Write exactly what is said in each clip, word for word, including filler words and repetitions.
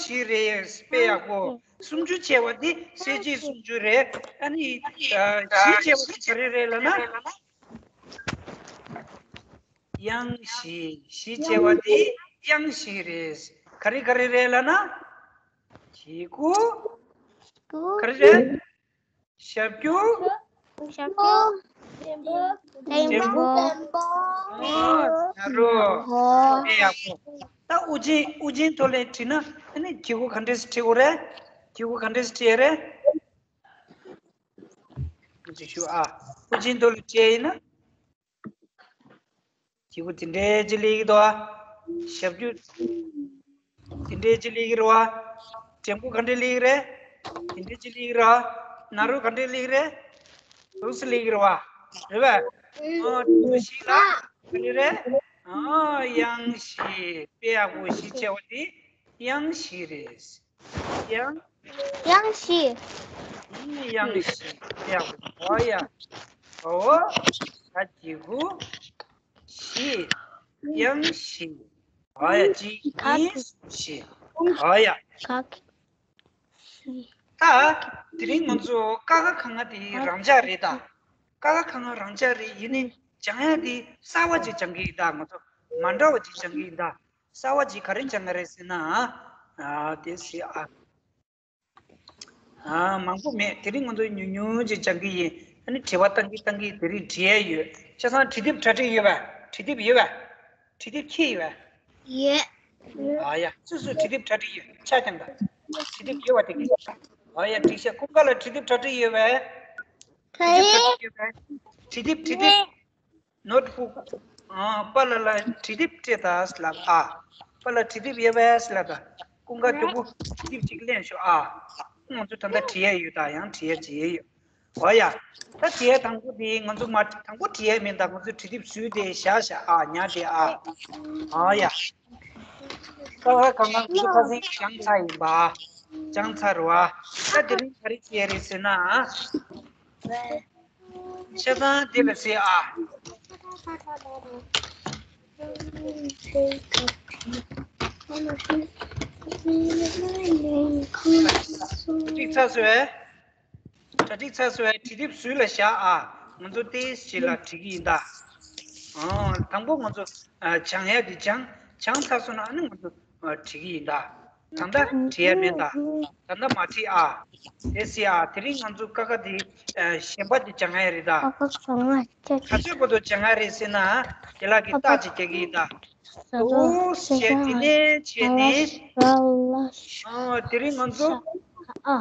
བཞི་རེད། དཔེ་ཡག་པོ། སུམ་ཅུ་བྱས་པ་དེ་གསལ་བྱེད་སུམ་ཅུ་རེད། ཨ་ནི་ཨ་བཞི་བྱས་པ་དེ་ག་རེ་རེད་ལབ་ན། དབྱངས་བཞི། བཞི་བྱས་པ་དེ་དབྱངས་བཞི་རེད། ག་རེ་ག་རེ་རེད་ལབ་ན། གི་གུ། ག་རེ་རེད། ཞབས་ཀྱུ། ཞབས་ཀྱུ། འགྲེང་བུ། འགྲེང་བུ། ཨོ། ན་རོ། ཨོ། དཔེ་ཡག་པོ། ད་དབུ་ཅན། དབུ་ཅན་ཐོག་ལ་བྲིས་ན་ཨ་ནི་གི་གུ་ག་འདྲས་སེ་བྲིས་དགོས་རེད། གི་གུ་ག་འདྲས་སེ་བྲིས་ཡ་རེད། འདི་ཞུ་ཨ། དབུ་ཅན་ཐོག་ལ་བྲིས་ཡིན་ན། གི་གུ་དེ་འདྲའི་ཅིག་སླེབས་ཀྱི་འདུག་ཨ། ཞབས་ཀྱུ་དེ་འདྲའི་ཅིག་སླེབས་ཀྱི་རེད་བ། འགྲེང་བུ་ག་འདྲ་སླེབས་ཀྱི་རེད། དེ་འདྲའི་ཅིག་སླེབས་ཀྱི་རེད་བ། ན་རོ་ག་འདྲ་སླེབས་ཀྱི་རེད། འདུག་སེ་སླེབས་ཀྱི་རེད་བ། རེད་བ། ཨ། དེ་ཚོ་བཞི་ལ་ག་རེ་རེད། ཨ། དབྱངས་བཞི། དཔེ་ཡག་པོ། བཞི་བྱས་པ་དེ་དབྱངས་བཞི་རེད། དབྱངས། དབྱངས་བཞི། ཨུམ། དབྱངས་བཞི། ཡག་པོ། ཨོ་ཡ། ཨོ། ད་གི་གུ་བཞི། དབྱངས་བཞི། ཨོ་ཡ། གཅིག་གཉིས་གསུམ་བཞི། ཨོ་ཡ། ད་དེ་རིང་ང་ཚོ་ཀ་ཁ་ག་ང་དེ་རང་འཇགས་རེད་ད། ཀ་ཁ་ག་ང་རང་འཇགས་རེད། ཡིན་ནའི་སྦྱང་ཡ་དེ་གསར་བ་ཅིག་སྦྱང་གི་ཡིན་ད། ང་ཚོ་མ་འདྲ་བ་ཅིག་སྦྱང་གི་ཡིན་ད། གསར་བ་ཅིག་ག་རེ་སྦྱང་གི་རེད་ཟེར་ན། ཨ། དེ་ཟེར་ཨ། ཨ། མང་པོ་མེད། དེ་རིང་ང་ཚོ་ཉུང་ཉུང་ཅིག་སྦྱང་གི་ཡིན། ཨ་ནི་དྲི་བ་བཏང་གི་བཏང་གི་དེ་རིང་བྲིས་ཡ་ཡོད། ཆ་ཚང་བྲིས་དེབ་གྲ་སྒྲིག་ཡོད་པས། བྲིས་དེབ་ཡོད་པས། བྲིས་དེབ་ཁྱེར་ཡོད་པས། ཡོད། ཨ་ཡ། སུ་སུ་བྲིས་དེབ་གྲ་སྒྲིག་ཡོད། ཆ་རྐྱང་ད། བྲིས་དེབ་ཡོད་པ་དེ་གི། ཨ་ཡ། འགྲིག་ཤག་ཀུན་དགའ་ལགས་བྲིས་དེབ་གྲ་སྒྲིག་ཡོད་པས། བྲིས་དེབ་གྲ་སྒྲིག་ཡོད་པས། བྲིས་དེབ། བྲིས་དེབ། ནོཊ་བུག་ཨ། པཱ་ལགས་ལ་བྲིས་དེབ་སྤྲད་དང་ལབ་ཨ། པཱ་ལགས་བྲིས་དེབ་ཡོད་པས་ལབ་ད། ཀུན་དགའ་སྐྱོ་པོ་བྲིས་དེབ་ཅིག་ལེན་ཤོག་ཨ། ང་ཚོ་ད་ལྟ་བྲིས་ཡས་ཡོད་ད། ཡང་བྲིས་ཡས་བྲིས་ཡས་ཡོད། ཨོ་ཡ། ད་དེ་དང་པོ་དེ་ང་ཚོ་མ། དང་པོ་བྲིས་ཡས་མིན་ད། ང་ཚོ་བྲིས་དེབ་བཟོས་ཏེ་བཞག་བཞག་ཨ། ཉར་ཏེ་ཨ། ཨོ་ཡ། ཀ་ཁ་ག་ང་ང་ཚོ་ཁ་སང་སྦྱངས་ཚར་ཡིན་པ། སྦྱངས་ཚར་བ། ད་དེ་རིང་ག་རེ་བྱེད་ཡས་རེད་ཟེར་ན། ཆ་ཚང་དེ་ལ་གཟིགས་ཨ། གྲ་སྒྲིག་ཚར་སོང་བས། གྲ་སྒྲིག་ཚར་སོང་བས་བྲིས་དེབ་བཟོས་ལ་བཞག་ཨ། ང་ཚོ་ཏོག་ཙམ་ལ་བྲིས་ཀྱི་ཡིན་ད། ཨ། དང་པོ་ང་ཚོ་ཨ་སྦྱང་ཡ་དེ་སྦྱང་། སྦྱངས་ཚར་སོང་ན་ཨ་ནི་ང་ཚོ་ཨ་བྲིས་ཀྱི་ཡིན་ད། ད་ལྟ་བྲིས་ཡ་མེད་ད། ད་ལྟ་མ་བྲིས་ཨ། དེ་གཟིགས་ཨ། དེ་རིང་ང་ཚོ་ཀ་ཁ་དེ་ཨ་གཞན་པ་དེ་སྦྱང་ཡ་རེད་ད། ཀ་ཁ་ག་ང་ཅ། ག་ཚོད་བར་དུ་སྦྱང་ཡ་རེད་ཟེར་ན། དེ་ལ་གི་རྟགས་ཅིག་རྒྱག་གི་ཡིན་ད། ཨུ་ཞེས་དེ་ནས་བྱས་ནས། ཨ། དེ་རིང་ང་ཚོ་ཨ་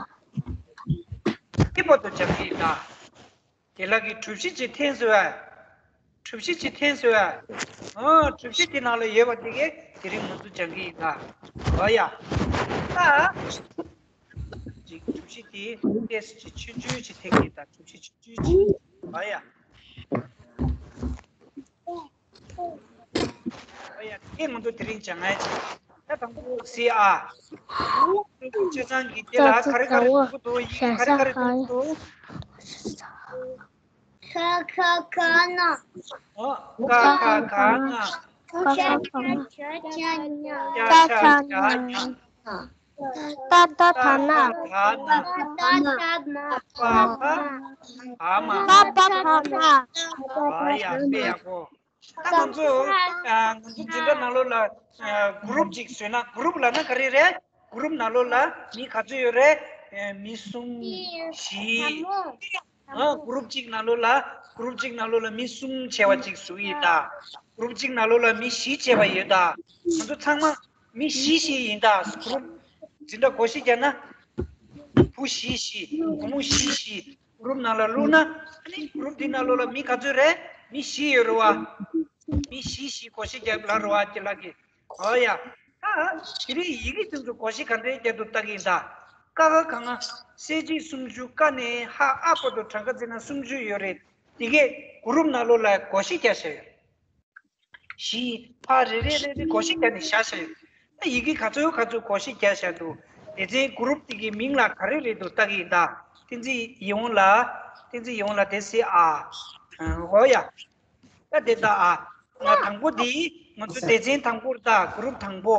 དེ་བར་དུ་སྦྱང་གི་ཡིན་ད། དེ་ལ་གི་གྲུ་བཞི་ཅིག་འཐེན་སོང་བས། གྲུ་བཞི་ཅིག་འཐེན་སོང་བས། ཨ། གྲུ་བཞི་དེ་ནང་ལ་ཡོད་པ་དེ་གས་དེ་རིང་ང་ཚོ་སྦྱང་གི་ཡིན་ད། ཨོ་ཡ། ད་ཅིག་གྲུ་བཞི་དེ་ཏོག་ཙམ་ཅིག་ཆུང་ཆུང་ཅིག་འཐེན་གི་ཡིན་ད། གྲུ་བཞི་ཆུང་ཆུང་ཅིག། ཨོ་ཡ། ཨོ་ཡ། དེ་ང་ཚོ་དེ་རིང་སྦྱང་ཡ་ཅིག། ད་དང་པོ་གཟིགས་ཨ། ཆ་ཚང་གི་དེ་ལ་ག་རེ་ག་རེ་འདུག་གི་འདུག་ཡིན། ག་རེ་ག་རེ་འདུག་གི་འདུག་ཁ་ཁ་ཁ་ན། ཨོ། ཀ་ཁ་ག་ང་། ཅ་ཆ་ཇ་ཉ། ཏ་ཏ་ད་ན། ཏ་ཏ་ད་མ། པ་ཕ་བ་མ། པ་པ་བ་མ། ཨ་ཡ། དཔེ་ཡག་པོ། ད་ང་ཚོ་ཨ་ང་ཚོ་འཛིན་གྲྭ་ནང་ལོགས་ལ་ཨ་གུ་རུབ་ཅིག་བཟོས་ན། གུ་རུབ་ལབ་ན་ག་རེ་རེད། གུ་རུབ་ནང་ལོགས་ལ་མི་ག་ཚོད་ཡོད་རེད། ཨ་མི་གསུམ། བཞི། ཨ་གུ་རུབ་གཅིག་ནང་ལོགས་ལ། གུ་རུབ་གཅིག་ནང་ལོགས་ལ་མི་གསུམ་བྱས་པ་ཅིག་བཟོ་གི་ཡིན་ད། གུ་རུབ་གཅིག་ནང་ལོགས་ལ་མི་བཞི་བྱས་པ་ཡོད་ད། ང་ཚོ་ཚང་མ་མི་བཞི་བཞི་ཡིན་ད། གུ་རུབ་འཛིན་གྲྭ་བགོ་བཤའ་རྒྱག་ན། བུ་བཞི་བཞི། བུ་མོ་བཞི་བཞི། གུ་རུབ་ནང་ལ་བླུགས་ན། ཨ་ནི་གུ་རུབ་འདི་ནང་ལོགས་ལ་མི་ག་ཚོད་རེད། མི་བཞི་ཡོད་རེད་བ། མི་བཞི་བཞི་བགོ་བཤའ་རྒྱབ་ལ་རེད་བ། དེ་ལ་གི། ཨོ་ཡ། ད་དེ་རིང་ཡི་གེ་དེ་ཚོ་བགོ་བཤའ་ག་འདྲའི་རྒྱབ་འདུག་ལྟ་གི་ཡིན་ད། ཀ་ཁ་ག་ང་། གསལ་བྱེད་སུམ་ཅུ། ཀ་ནས་ཧ་ཨ་བར་དུ་གྲངས་ཀ་བརྩིས་ན་སུམ་ཅུ་ཡོད་རེད། དེ་གས་གུ་རུབ་ནང་ལོགས་ལ་བགོ་བཤའ་རྒྱག་བཞག་ཡོད། བཞི། ཕར་རེ་རེ་རེ་རེ་བགོ་བཤའ་རྒྱག་ནས་བཞག་བཞག་ཡོད། ད་ཡི་གེ་ག་ཚོད་ག་ཚོད་བགོ་བཤའ་རྒྱག་བཞག་འདུག་དེ་ཚོའི་གུ་རུབ་དེ་གི་མིང་ལ་ག་རེ་རེད་འདུག་ལྟ་གི་ཡིན་ད། བསྟན་འཛིན་ཡིད་འོང་ལགས། བསྟན་འཛིན་ཡིད་འོང་ལགས་དེ་གཟིགས་ཨ། ཨོ་ཡ། ད་དེ་ལྟ་ཨ། ང་དང་པོ་དེ། ང་ཚོ་སྡེ་ཚན་དང་པོར་ལྟ། གུ་རུབ་དང་པོ།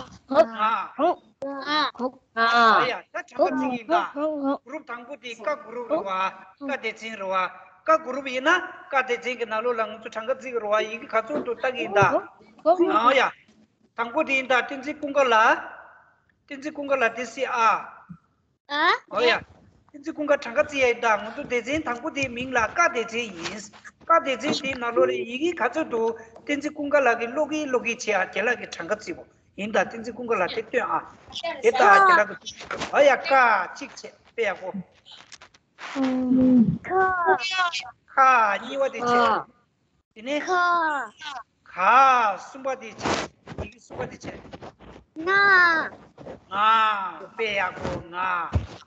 ང་། ང་། ང་། ཨ་ཡ། ད་གྲངས་ཀ་བརྩི་གི་ཡིན་ད། གུ་རུབ་དང་པོ་དེ་ཀ་གུ་རུབ་རེད་བ། ཀ་སྡེ་ཚན་རེད་བ། ཀ་གུ་རུབ་ཡིན་ན་ཀ་སྡེ་ཚན་གྱི་ནང་ལོགས་ལ་ང་ཚོ་གྲངས་ཀ་བརྩི་གི་རེད་བ། ཡི་གེ་ག་ཚོད་འདུག་ལྟ་གི་ཡིན་ད། ཨ་ཡ། དང་པོ་དེ་ཡིན་ད། བསྟན་འཛིན་ཀུན་དགའ་ལགས། བསྟན་འཛིན་ཀུན་དགའ་ལགས། དེ་སི་ཨ། ཨ། ཨོ་ཡ། བསྟན་འཛིན་ཀུན་དགའ་གྲངས་ཀ་བརྩི་ཡ་ཡིན་ད། ང་ཚོ་སྡེ་ཚན་དང་པོ་དེའི་མིང་ལ་ཀ་སྡེ་ཚན་ཡིན། ཀ་སྡེ་ཚན་དེའི་ནང་ལོགས་ལ་ཡི་གེ་ག་ཚོད་འདུག་བསྟན་འཛིན་ཀུན་དགའ་ལགས་ཀྱིས་ཀློག་གིན་ཀློག་གིན་བྱེད་ཨ། རྒན་ལགས་ཀྱིས་གྲངས་ཀ་བརྩིས་པོ་ཡིན་ད། བསྟན་འཛིན་ཀུན་དགའ་ལགས་དེ་སྟོན་ཨ། དེ་ད་རྒན་ལགས་ཀྱིས། ཨོ་ཡ། ཀ་གཅིག་བྱས། དཔེ་ཡག་པོ། ཁ། ཁ་གཉིས་པ་དེ་བྱས། དེ་ནས། ཁ། ག་གསུམ་པ་དེ་བྱས། ཡི་གེ་གསུམ་པ་དེ་བྱས། ང་། ང་། དཔེ་ཡག་པོ། ང་།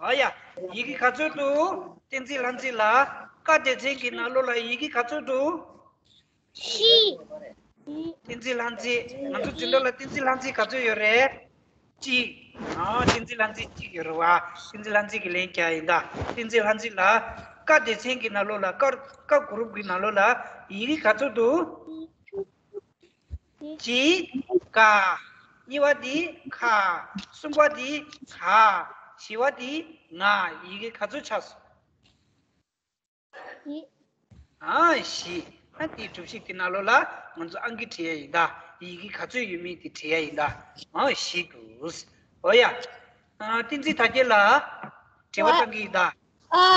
ཨ་ཡ། ཡི་གེ་ག་ཚོད་འདུག་བསྟན་འཛིན་ལྷ་མཛེས་ལགས། ཀ་སྡེ་ཚན་གྱི་ནང་ལོགས་ལ་ཡི་གེ་ག་ཚོད་འདུག་བཞི། བསྟན་འཛིན་ལྷ་མཛེས། ང་ཚོ་འཛིན་གྲྭ་ལ་བསྟན་འཛིན་ལྷ་མཛེས་ག་ཚོད་ཡོད་རེད། གཅིག་ཨ། བསྟན་འཛིན་ལྷ་མཛེས་གཅིག་ཡོད་རེད་བ། བསྟན་འཛིན་ལྷ་མཛེས་ཀྱིས་ལན་རྒྱག་ཡིན་ད། བསྟན་འཛིན་ལྷ་མཛེས་ལགས། ཀ་སྡེ་ཚན་གྱི་ནང་ལོགས་ལ། ཀ། ཀ་གུ་རུབ་ཀྱི་ནང་ལོགས་ལ་ཡི་གེ་ག་ཚོད་འདུག་གཅིག་ཀ། གཉིས་པ་དེ་ཁ། གསུམ་པ་དེ་ག། བཞི་པ་དེ་ང་། ཡི་གེ་ག་ཚོད་ཆགས་སོང་། བཞི། ཨ། བཞི། ཨ། དེའི་གྲུབ་གཞི་དེ་ནང་ལོགས་ལ་ང་ཚོ་ཨང་ཀི་བྲིས་ཡ་ཡིན་ད། ཡི་གེ་ག་ཚོད་ཡོད་མེད་དེ་བྲིས་ཡ་ཡིན་ད། ཨ། བཞི་འདུག་ཨོ་ཡ། ཨ། བསྟན་འཛིན་དར་རྒྱས་ལགས། དྲི་བ་བཏང་གི་ཡིན་ད།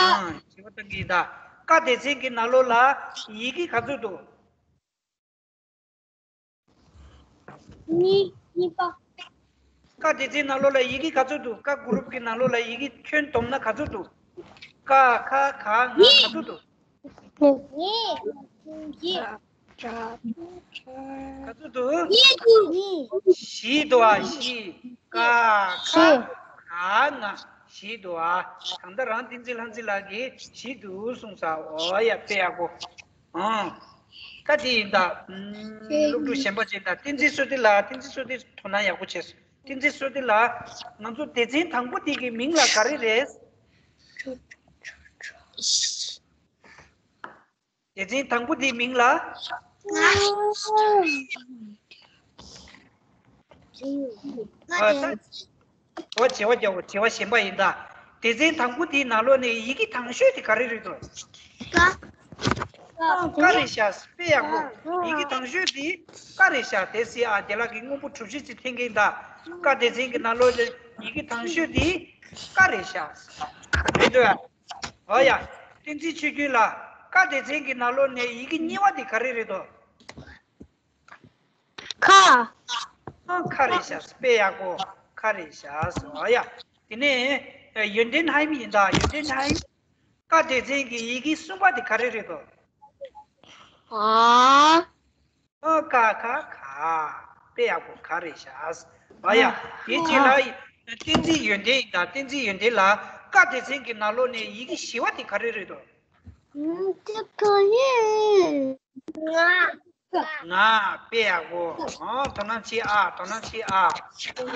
ཨ། དྲི་བ་བཏང་གི་ཡིན་ད། ཀ་སྡེ་ཚན་གྱི་ནང་ལོགས་ལ་ཡི་གེ་ག་ཚོད་འདུག་གཉིས། གཉིས་པ། ཀ་སྡེ་ཚན་ནང་ལོགས་ལ་ཡི་གེ་ག་ཚོད་འདུག་ཀ་གུ་རུབ་ཀྱི་ནང་ལོགས་ལ་ཡི་གེ་ཁྱོན་བསྡོམས་ན་ག་ཚོད་འདུག་ཀ་ཁ་ག་ང་ག་ཚོད་འདུག་གཉིས། གཉིས། ག་ཚོད་འདུག་གཉིས་འདུག་གཉིས། བཞི་འདུག་ཨ། བཞི། ཀ་ཁ་ག་ང་བཞི་འདུག་ཨ། གང་ལྟར་རང་བསྟན་འཛིན་ལྷ་མཛེས་ལགས་ཀྱིས་བཞི་འདུག་གསུངས་ས། ཨོ་ཡ། དཔེ་ཡག་པོ། ཨང་། ད་དེ་ཡིན་ད། ཨུམ། སློབ་ཕྲུག་གཞན་པ་ཅིག་ད། བསྟན་འཛིན་བསོད་བདེ་ལགས། བསྟན་འཛིན་བསོད་བདེ་དོ་སྣང་ཡག་པོ་བྱས་སོང་། བསྟན་འཛིན་བསོད་བདེ་ལགས། ང་ཚོ་སྡེ་ཚན་དང་པོ་དེ་གི་མིང་ལ་ག་རེ་རེད། སྡེ་ཚན་དང་པོ་དེའི་མིང་ལ། ཨ། ད། འོ། དྲི་བ་རྒྱག་དགོས། དྲི་བ་གཞན་པ་ཡིན་ད། སྡེ་ཚན་དང་པོ་དེའི་ནང་ལོགས་ནས་ཡི་གེ་དང་ཤོས་དེ་ག་རེ་རེད་འདུག་ཀ། ཀ་རེད་ཤག་དཔེ་ཡག་པོ། ཡི་གེ་དང་ཤོས་དེ་ཀ་རེད་ཤག་དེ་སི་ཨ། རྒན་ལགས་ཀྱིས་སྔོན་པོ་གྲུབ་གཞི་ཅིག་འཐེན་གྱི་ཡིན་ད། ཀ་སྡེ་ཚན་གྱི་ནང་ལོགས་ནས་ཡི་གེ་དང་ཤོས་དེ་ཀ་རེད་ཤག་རེད་འདུག་ཨ། ཨོ་ཡ། བསྟན་འཛིན་ཆོས་སྐྱོང་ལགས། ཀ་སྡེ་ཚན་གྱི་ནང་ལོགས་ནས་ཡི་གེ་གཉིས་པ་དེ་ག་རེ་རེད་དོ། ཁ། ཨ། ཁ་རེད་ཤག་དཔེ་ཡག་པོ། ཁ་རེད་ཤག་ཨོ་ཡ། དེ་ནས་ཡོན་ཏན་ཧའེ་མི་ཡིན་ད། ཡོན་ཏན་ཧའེ་མི། ཀ་སྡེ་ཚན་གྱི་ཡི་གེ་གསུམ་པ་དེ་ག་རེ་རེད་དོ། ཨ། ཨ་ཀ་ཁ་ག། དཔེ་ཡག་པོ་ག་རེད་ཤག་ཨ་ཡ། དེ་རྗེས་ལ་གཏན་ཚིགས་ཡོན་ཏན་ཡིན་ད། གཏན་ཚིགས་ཡོན་ཏན་ལ་ཀ་སྡེ་ཚན་གྱི་ནང་ལོགས་ནས་ཡི་གེ་བཞི་པ་དེ་ག་རེ་རེད་དོ། ཨ་དེ་ག་རེ་རེད། ང་། ང་། དཔེ་ཡག་པོ། ཨོ། དོ་སྣང་བྱེད་ཨ། དོ་སྣང་བྱེད་ཨ།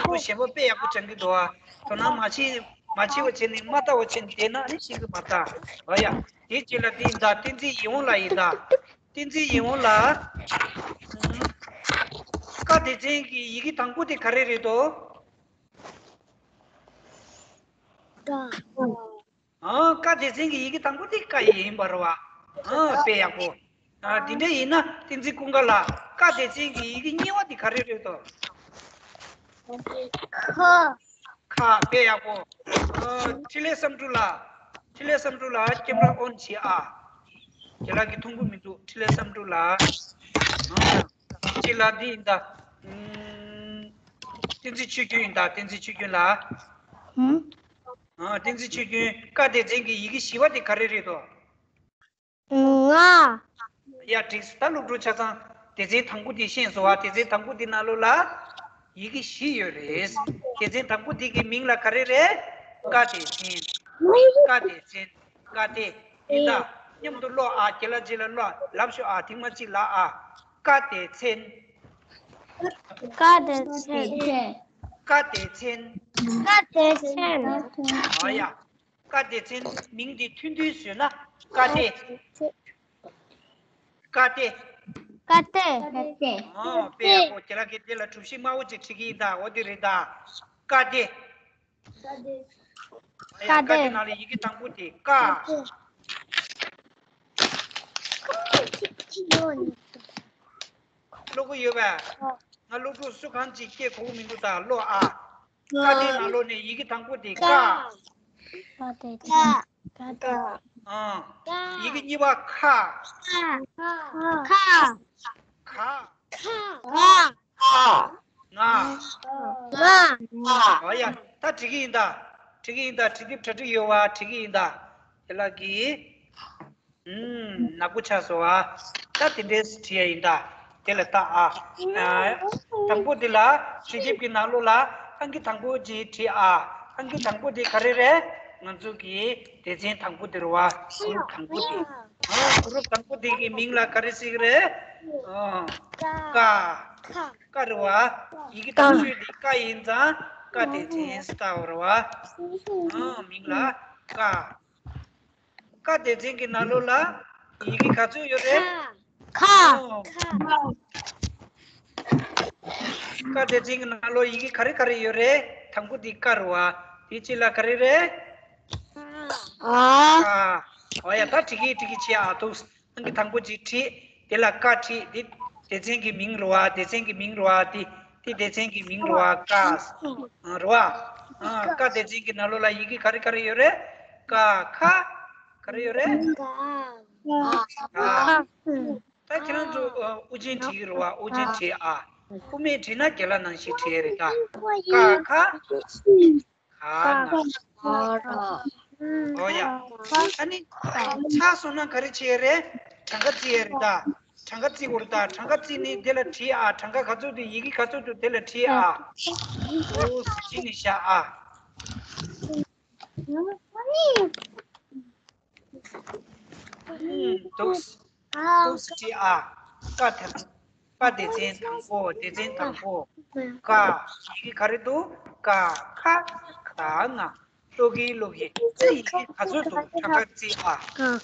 ཁོ་ཞེ་པོ་དཔེ་ཡག་པོ་སྦྱང་གི་འདུག་ཨ། དོ་སྣང་མ་བྱེད། མ་བྱེད་པ་བྱས་ནས་མ་ལྟ་བ་བྱས་ནས་བསྡད་ན་ནི་ཤེས་ཀྱི་མ་རེད་ད། ཨོ་ཡ། དེ་རྗེས་ལ་འདི་ཡིན་ད། གཏན་ཚིགས་ཡིད་འོང་ལ་ཡིན་ད། གཏན་ཚིགས་ཡིད་འོང་ལ། ཀ་སྡེ་ཚན་གྱི་ཡི་གེ་དང་པོ་དེ་ག་རེ་རེད་དོ། ཨང་། ཀ་སྡེ་ཚན་གྱི་ཡི་གེ་དང་པོ་དེ་ཀ་ཡིན་པ་རེད་བ། ཨང་། དཔེ་ཡག་པོ། ཨ། དེ་འདྲ་ཡིན་ན་གཏན་ཚིགས་ཀུན་དགའ་ལགས། ཀ་སྡེ་ཚན་གྱི་ཡི་གེ་གཉིས་པ་དེ་ག་རེ་རེད་དོ། ཁ། ཁ། དཔེ་ཡག་པོ། ཨ། འཕྲིན་ལས་བསམ་གྲུབ་ལགས། འཕྲིན་ལས་བསམ་གྲུབ་ལགས། ཀེམ་ར་ཨོན་བྱེད་ཨ། རྒན་ལགས་ཀྱིས་མཐོང་གི་མི་འདུག་འཕྲིན་ལས་བསམ་གྲུབ་ལགས། ཨ། གཅིག་ལ་འདི་ཡིན་ད། ཨུམ། བསྟན་འཛིན་ཆོས་སྐྱོང་ཡིན་ད། བསྟན་འཛིན་ཆོས་སྐྱོང་ལགས། ཨུམ། ཨ། བསྟན་འཛིན་ཆོས་སྐྱོང་། ཀ་སྡེ་ཚན་གྱི་ཡི་གེ་བཞི་པ་དེ་ག་རེ་རེད་དོ། ང་། ཡ། འགྲིག་སོང་། ད་སློབ་ཕྲུག་ཆ་ཚང་སྡེ་ཚན་དང་པོ་དེ་ཤེས་སོང་བ། སྡེ་ཚན་དང་པོ་དེ་ནང་ལོགས་ལ་ཡི་གེ་བཞི་ཡོད་རེད། སྡེ་ཚན་དང་པོ་དེ་གི་མིང་ལ་ག་རེ་རེད། ཀ་སྡེ་ཚན། ཀ་སྡེ་ཚན། ཀ་སྡེ། ཡིན་ད། མཉམ་དུ་ཀློག་ཨ། རྒན་ལགས་རྗེས་ལ་ཀློག་ལབ་ཤོག་ཨ། ཐེངས་མ་གཅིག་ལབ་ཨ། ཀ་སྡེ་ཚན། ཀ་སྡེ་ཚན། ཀ་སྡེ་ཚན། ཀ་སྡེ་ཚན། ཨ་ཡ། ཀ་སྡེ་ཚན་མིང་འདི་ཐུང་ཐུང་བཟོས་ན་ཀ་སྡེ། ཀ་སྡེ། ཀ་སྡེ། ཨོ། དཔེ་ཡག་པོ། རྒན་ལགས་ཀྱིས་འདི་ལ་གྲུ་བཞི་དམར་པོ་ཅིག་བྲིས་ཀྱི་ཡིན་ད། འོ་དེ་རེད་ད། ཀ་སྡེ། ཀ་སྡེ། ཡ། ཀ་སྡེ་ནང་ལ་ཡི་གེ་དང་པོ་དེ་ཀ། ཀློག་གི་ཡོད་པས། ང་སློབ་ཕྲུག་སུ་གང་ཅིག་སྐད་གོ་གི་མི་འདུག་ད་ཀློག་ཨ། ཀ་སྡེ་ནང་ལོགས་ནས་ཡི་གེ་དང་པོ་དེ་ཀ། ཀ་སྡེ་ཚན། ཀ་སྡེ། ཨ། ཡི་གེ་གཉིས་པ་ཁ། ཁ། ཁ། ཁ། ཁ། ང་། ང་། ང་། ཨ་ཡ། ད་འགྲིག་གི་ཡིན་ད། འགྲིག་གི་ཡིན་ད། འབྲི་དེབ་གྲ་སྒྲིག་ཡོད་པ། འགྲིག་གི་ཡིན་ད། རྒན་ལགས་ཀྱིས། ཨུམ། ནག་པོ་ཆགས་སོང་ཨ། ད་དེ་འདྲས་བྲིས་ཡ་ཡིན་ད། དེ་ལ་ལྟ་ཨ། ཨ། དང་པོ་དེ་ལ་འབྲི་དེབ་ཀྱི་ནང་ལོགས་ལ་ཨང་ཀི་དང་པོ་ཅིག་བྲིས་ཨ། ཨང་ཀི་དང་པོ་དེ་ག་རེ་རེད། ང་ཚོ་གི་སྡེ་ཚན་དང་པོ་དེ་རེད་བ། གུ་རུབ་དང་པོ་དེ། ཨ། གུ་རུབ་དང་པོ་དེ་གི་མིང་ལ་ག་རེ་ཟེར་གི་རེད། ཨ། ཀ། ཀ་རེད་བ། ཡི་གེ་དང་ཤོས་དེ་ཀ་ཡིན་ཙང་ཀ་སྡེ་ཚན་ཟེར་བ་རེད་བ། ཨ། མིང་ལ་ཀ། ཀ་སྡེ་ཚན་གྱི་ནང་ལོགས་ལ་ཡི་གེ་ག་ཚོད་ཡོད་རེད། ཁ། ཨོ། ཀ་སྡེ་ཚན་གྱི་ནང་ལོགས་ཡི་གེ་ག་རེ་ག་རེ་ཡོད་རེད། དང་པོ་དེ་ཀ་རེད་བ། དེ་གཅིག་ལ་ག་རེ་རེད། ཨ། ཨ། ཨོ་ཡ། ད་འགྲིག་གི་འགྲིག་གི་བྱེད་ཨ། འདུག་ཨང་ཀི་དང་པོ་གཅིག་བྲིས། དེ་ལ་ཀ་བྲིས། དེ་སྡེ་ཚན་གྱི་མིང་རེད་བ། སྡེ་ཚན་གྱི་མིང་རེད་བ། དེ་དེ་སྡེ་ཚན་གྱི་མིང་རེད་བ། ཀ། ཨ། རེད་བ། ཨ། ཀ་སྡེ་ཚན་གྱི་ནང་ལོགས་ལ་ཡི་གེ་ག་རེ་ག་རེ་ཡོད་རེད། ཀ་ཁ། ག་རེ་ཡོད་རེད། ཀ། ད་ཁྱེད་རང་ཚོ་ཨ། དབུ་ཅན་བྲིས་ཀྱི་རེད་བ། དབུ་ཅན་བྲིས་ཨ། དབུ་མེད་བྲིས་ན་རྒན་ལགས་ནང་བཞིན་བྲིས་ཡ་རེད་ད། ཀ་ཁ། ག་ན། ཨོ་ཡ། ཨ་ནི་ཆགས་སོང་ན་ག་རེ་བྱེད་ཡ་རེད། གྲངས་ཀ་བརྩི་ཡ་རེད་ད། གྲངས་ཀ་བརྩི་དགོས་རེད་ད། གྲངས་ཀ་བརྩིས་ནས་དེ་ལ་བྲིས་ཨ། གྲངས་ཀ་ག་ཚོད་འདུག་ཡི་གེ་ག་ཚོད་འདུག་དེ་ལ་བྲིས་ཨ། འདུག་སེ་བྲིས་ནས་བཞག་ཨ། འདུག་སེ། འདུག་སེ་བྲིས་ཨ། ཀ་དེ། ཀ་སྡེ་ཚན་དང་པོ། སྡེ་ཚན་དང་པོ། ཀ། ཡི་གེ་ག་རེ་འདུག་ཀ་ཁ་ག་ང་། ཀློག་གིན་ཀློག་གིན། ཨ། ཡི་གེ་ག་ཚོད་འདུག་གྲངས་ཀ་བརྩི་ཨ། ཀ་ཁ།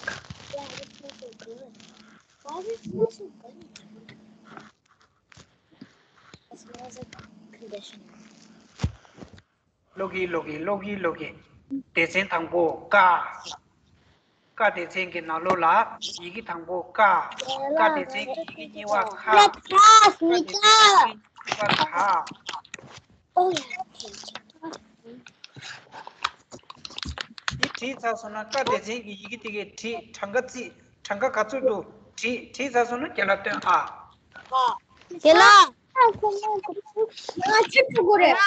ཀློག་གིན་ཀློག་གིན། ཀློག་གིན་ཀློག་གིན། སྡེ་ཚན་དང་པོ་ཀ། ཀ་སྡེ་ཚན་གྱི་ནང་ལོགས་ལ་ཡི་གེ་དང་པོ་ཀ། ཀ་སྡེ་ཚན་གྱི་ཡི་གེ་གཉིས་པ་ཁ། ཀ་སྡེ་ཚན་གྱི་ཡི་གེ་གཉིས་པ་ག། འདི་བྲིས་ཚར་སོང་ན་ཀ་སྡེ་ཚན་གྱི་ཡི་གེ་དེ་གའི་བྲིས། གྲངས་ཀ་བརྩི། གྲངས་ཀ་ག་ཚོད་འདུག་བྲིས། བྲིས་ཚར་སོང་ན་རྒན་ལགས་སྟོན་ཨ། རྒན་ལགས། ང་ཅིག་ཐུག་གོ་རེད།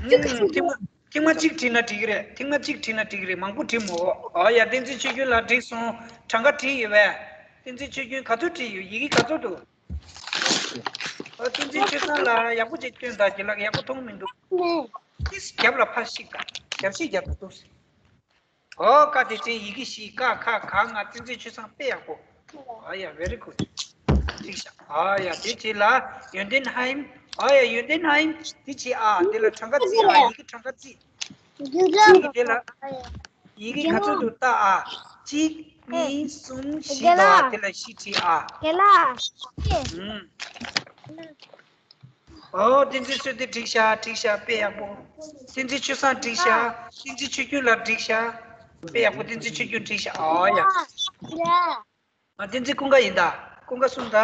རྒན་ལགས། ཨུམ། ཐེངས་མ། ཐེངས་མ་གཅིག་བྲིས་ན་འགྲིག་གི་རེད། ཐེངས་མ་གཅིག་བྲིས་ན་འགྲིག་གི་རེད། མང་པོ་བྲིས་མོ། ཨོ་ཡ། བསྟན་འཛིན་ཆོས་སྐྱོང་ལགས་བྲིས་སོང་། གྲངས་ཀ་བྲིས་ཡོད་པས། བསྟན་འཛིན་ཆོས་སྐྱོང་ག་ཚོད་བྲིས་ཡོད། ཡི་གེ་ག་ཚོད་འདུག་ཨོ། བསྟན་འཛིན་ཆོས་བཟང་ལགས་ཡག་པོ་ཅིག་སྟོན་དང་། རྒན་ལགས་ཡག་པོ་མཐོང་མི་འདུག་ཏིས་རྒྱབ་ལ་ཕར་བཤིག་དང་། རྒྱབ་བཤིག་རྒྱབ་ཏུ་འདུག་ཨོ། ཀ་སྡེ་ཚན་ཡི་གེ་བཞི། ཀ་ཁ་ག་ང་། བསྟན་འཛིན་ཆོས་བཟང་དཔེ་ཡག་པོ། ཨོ་ཡ། very good། འགྲིག་ཤག་ཨོ་ཡ། དེ་རྗེས་ལ་ཡོན་ཏན་ཧའིམ། ཨོ་ཡ། ཡོན་ཏན་ཧའིམ་དེ་བྱེད་ཨ། དེ་ལ་གྲངས་ཀ་བརྩི་ཨ། ཡི་གེ་གྲངས་ཀ་བརྩི། གཅིག་གི་དེ་ལ་ཡི་གེ་ག་ཚོད་འདུག་ལྟ་ཨ། གཅིག་གཉིས། གསུམ། བཞི་འདུག་ཨ། དེ་ལ་བཞི་བྲིས་ཨ། ཨུམ། ཨོ། བསྟན་འཛིན་བསོད་བདེ་འགྲིག་ཤག་འགྲིག་ཤག་དཔེ་ཡག་པོ། བསྟན་འཛིན་ཆོས་བཟང་འགྲིག་ཤག་བསྟན་འཛིན་ཆོས་སྐྱོང་ལགས་འགྲིག་ཤག་དཔེ་ཡག་པོ། བསྟན་འཛིན་ཆོས་སྐྱོང་འགྲིག་ཤག་ཨོ་ཡ། ཨ། བསྟན་འཛིན་ཀུན་དགའ་ཡིན་ད། ཀུན་དགའ་གསུངས་ད།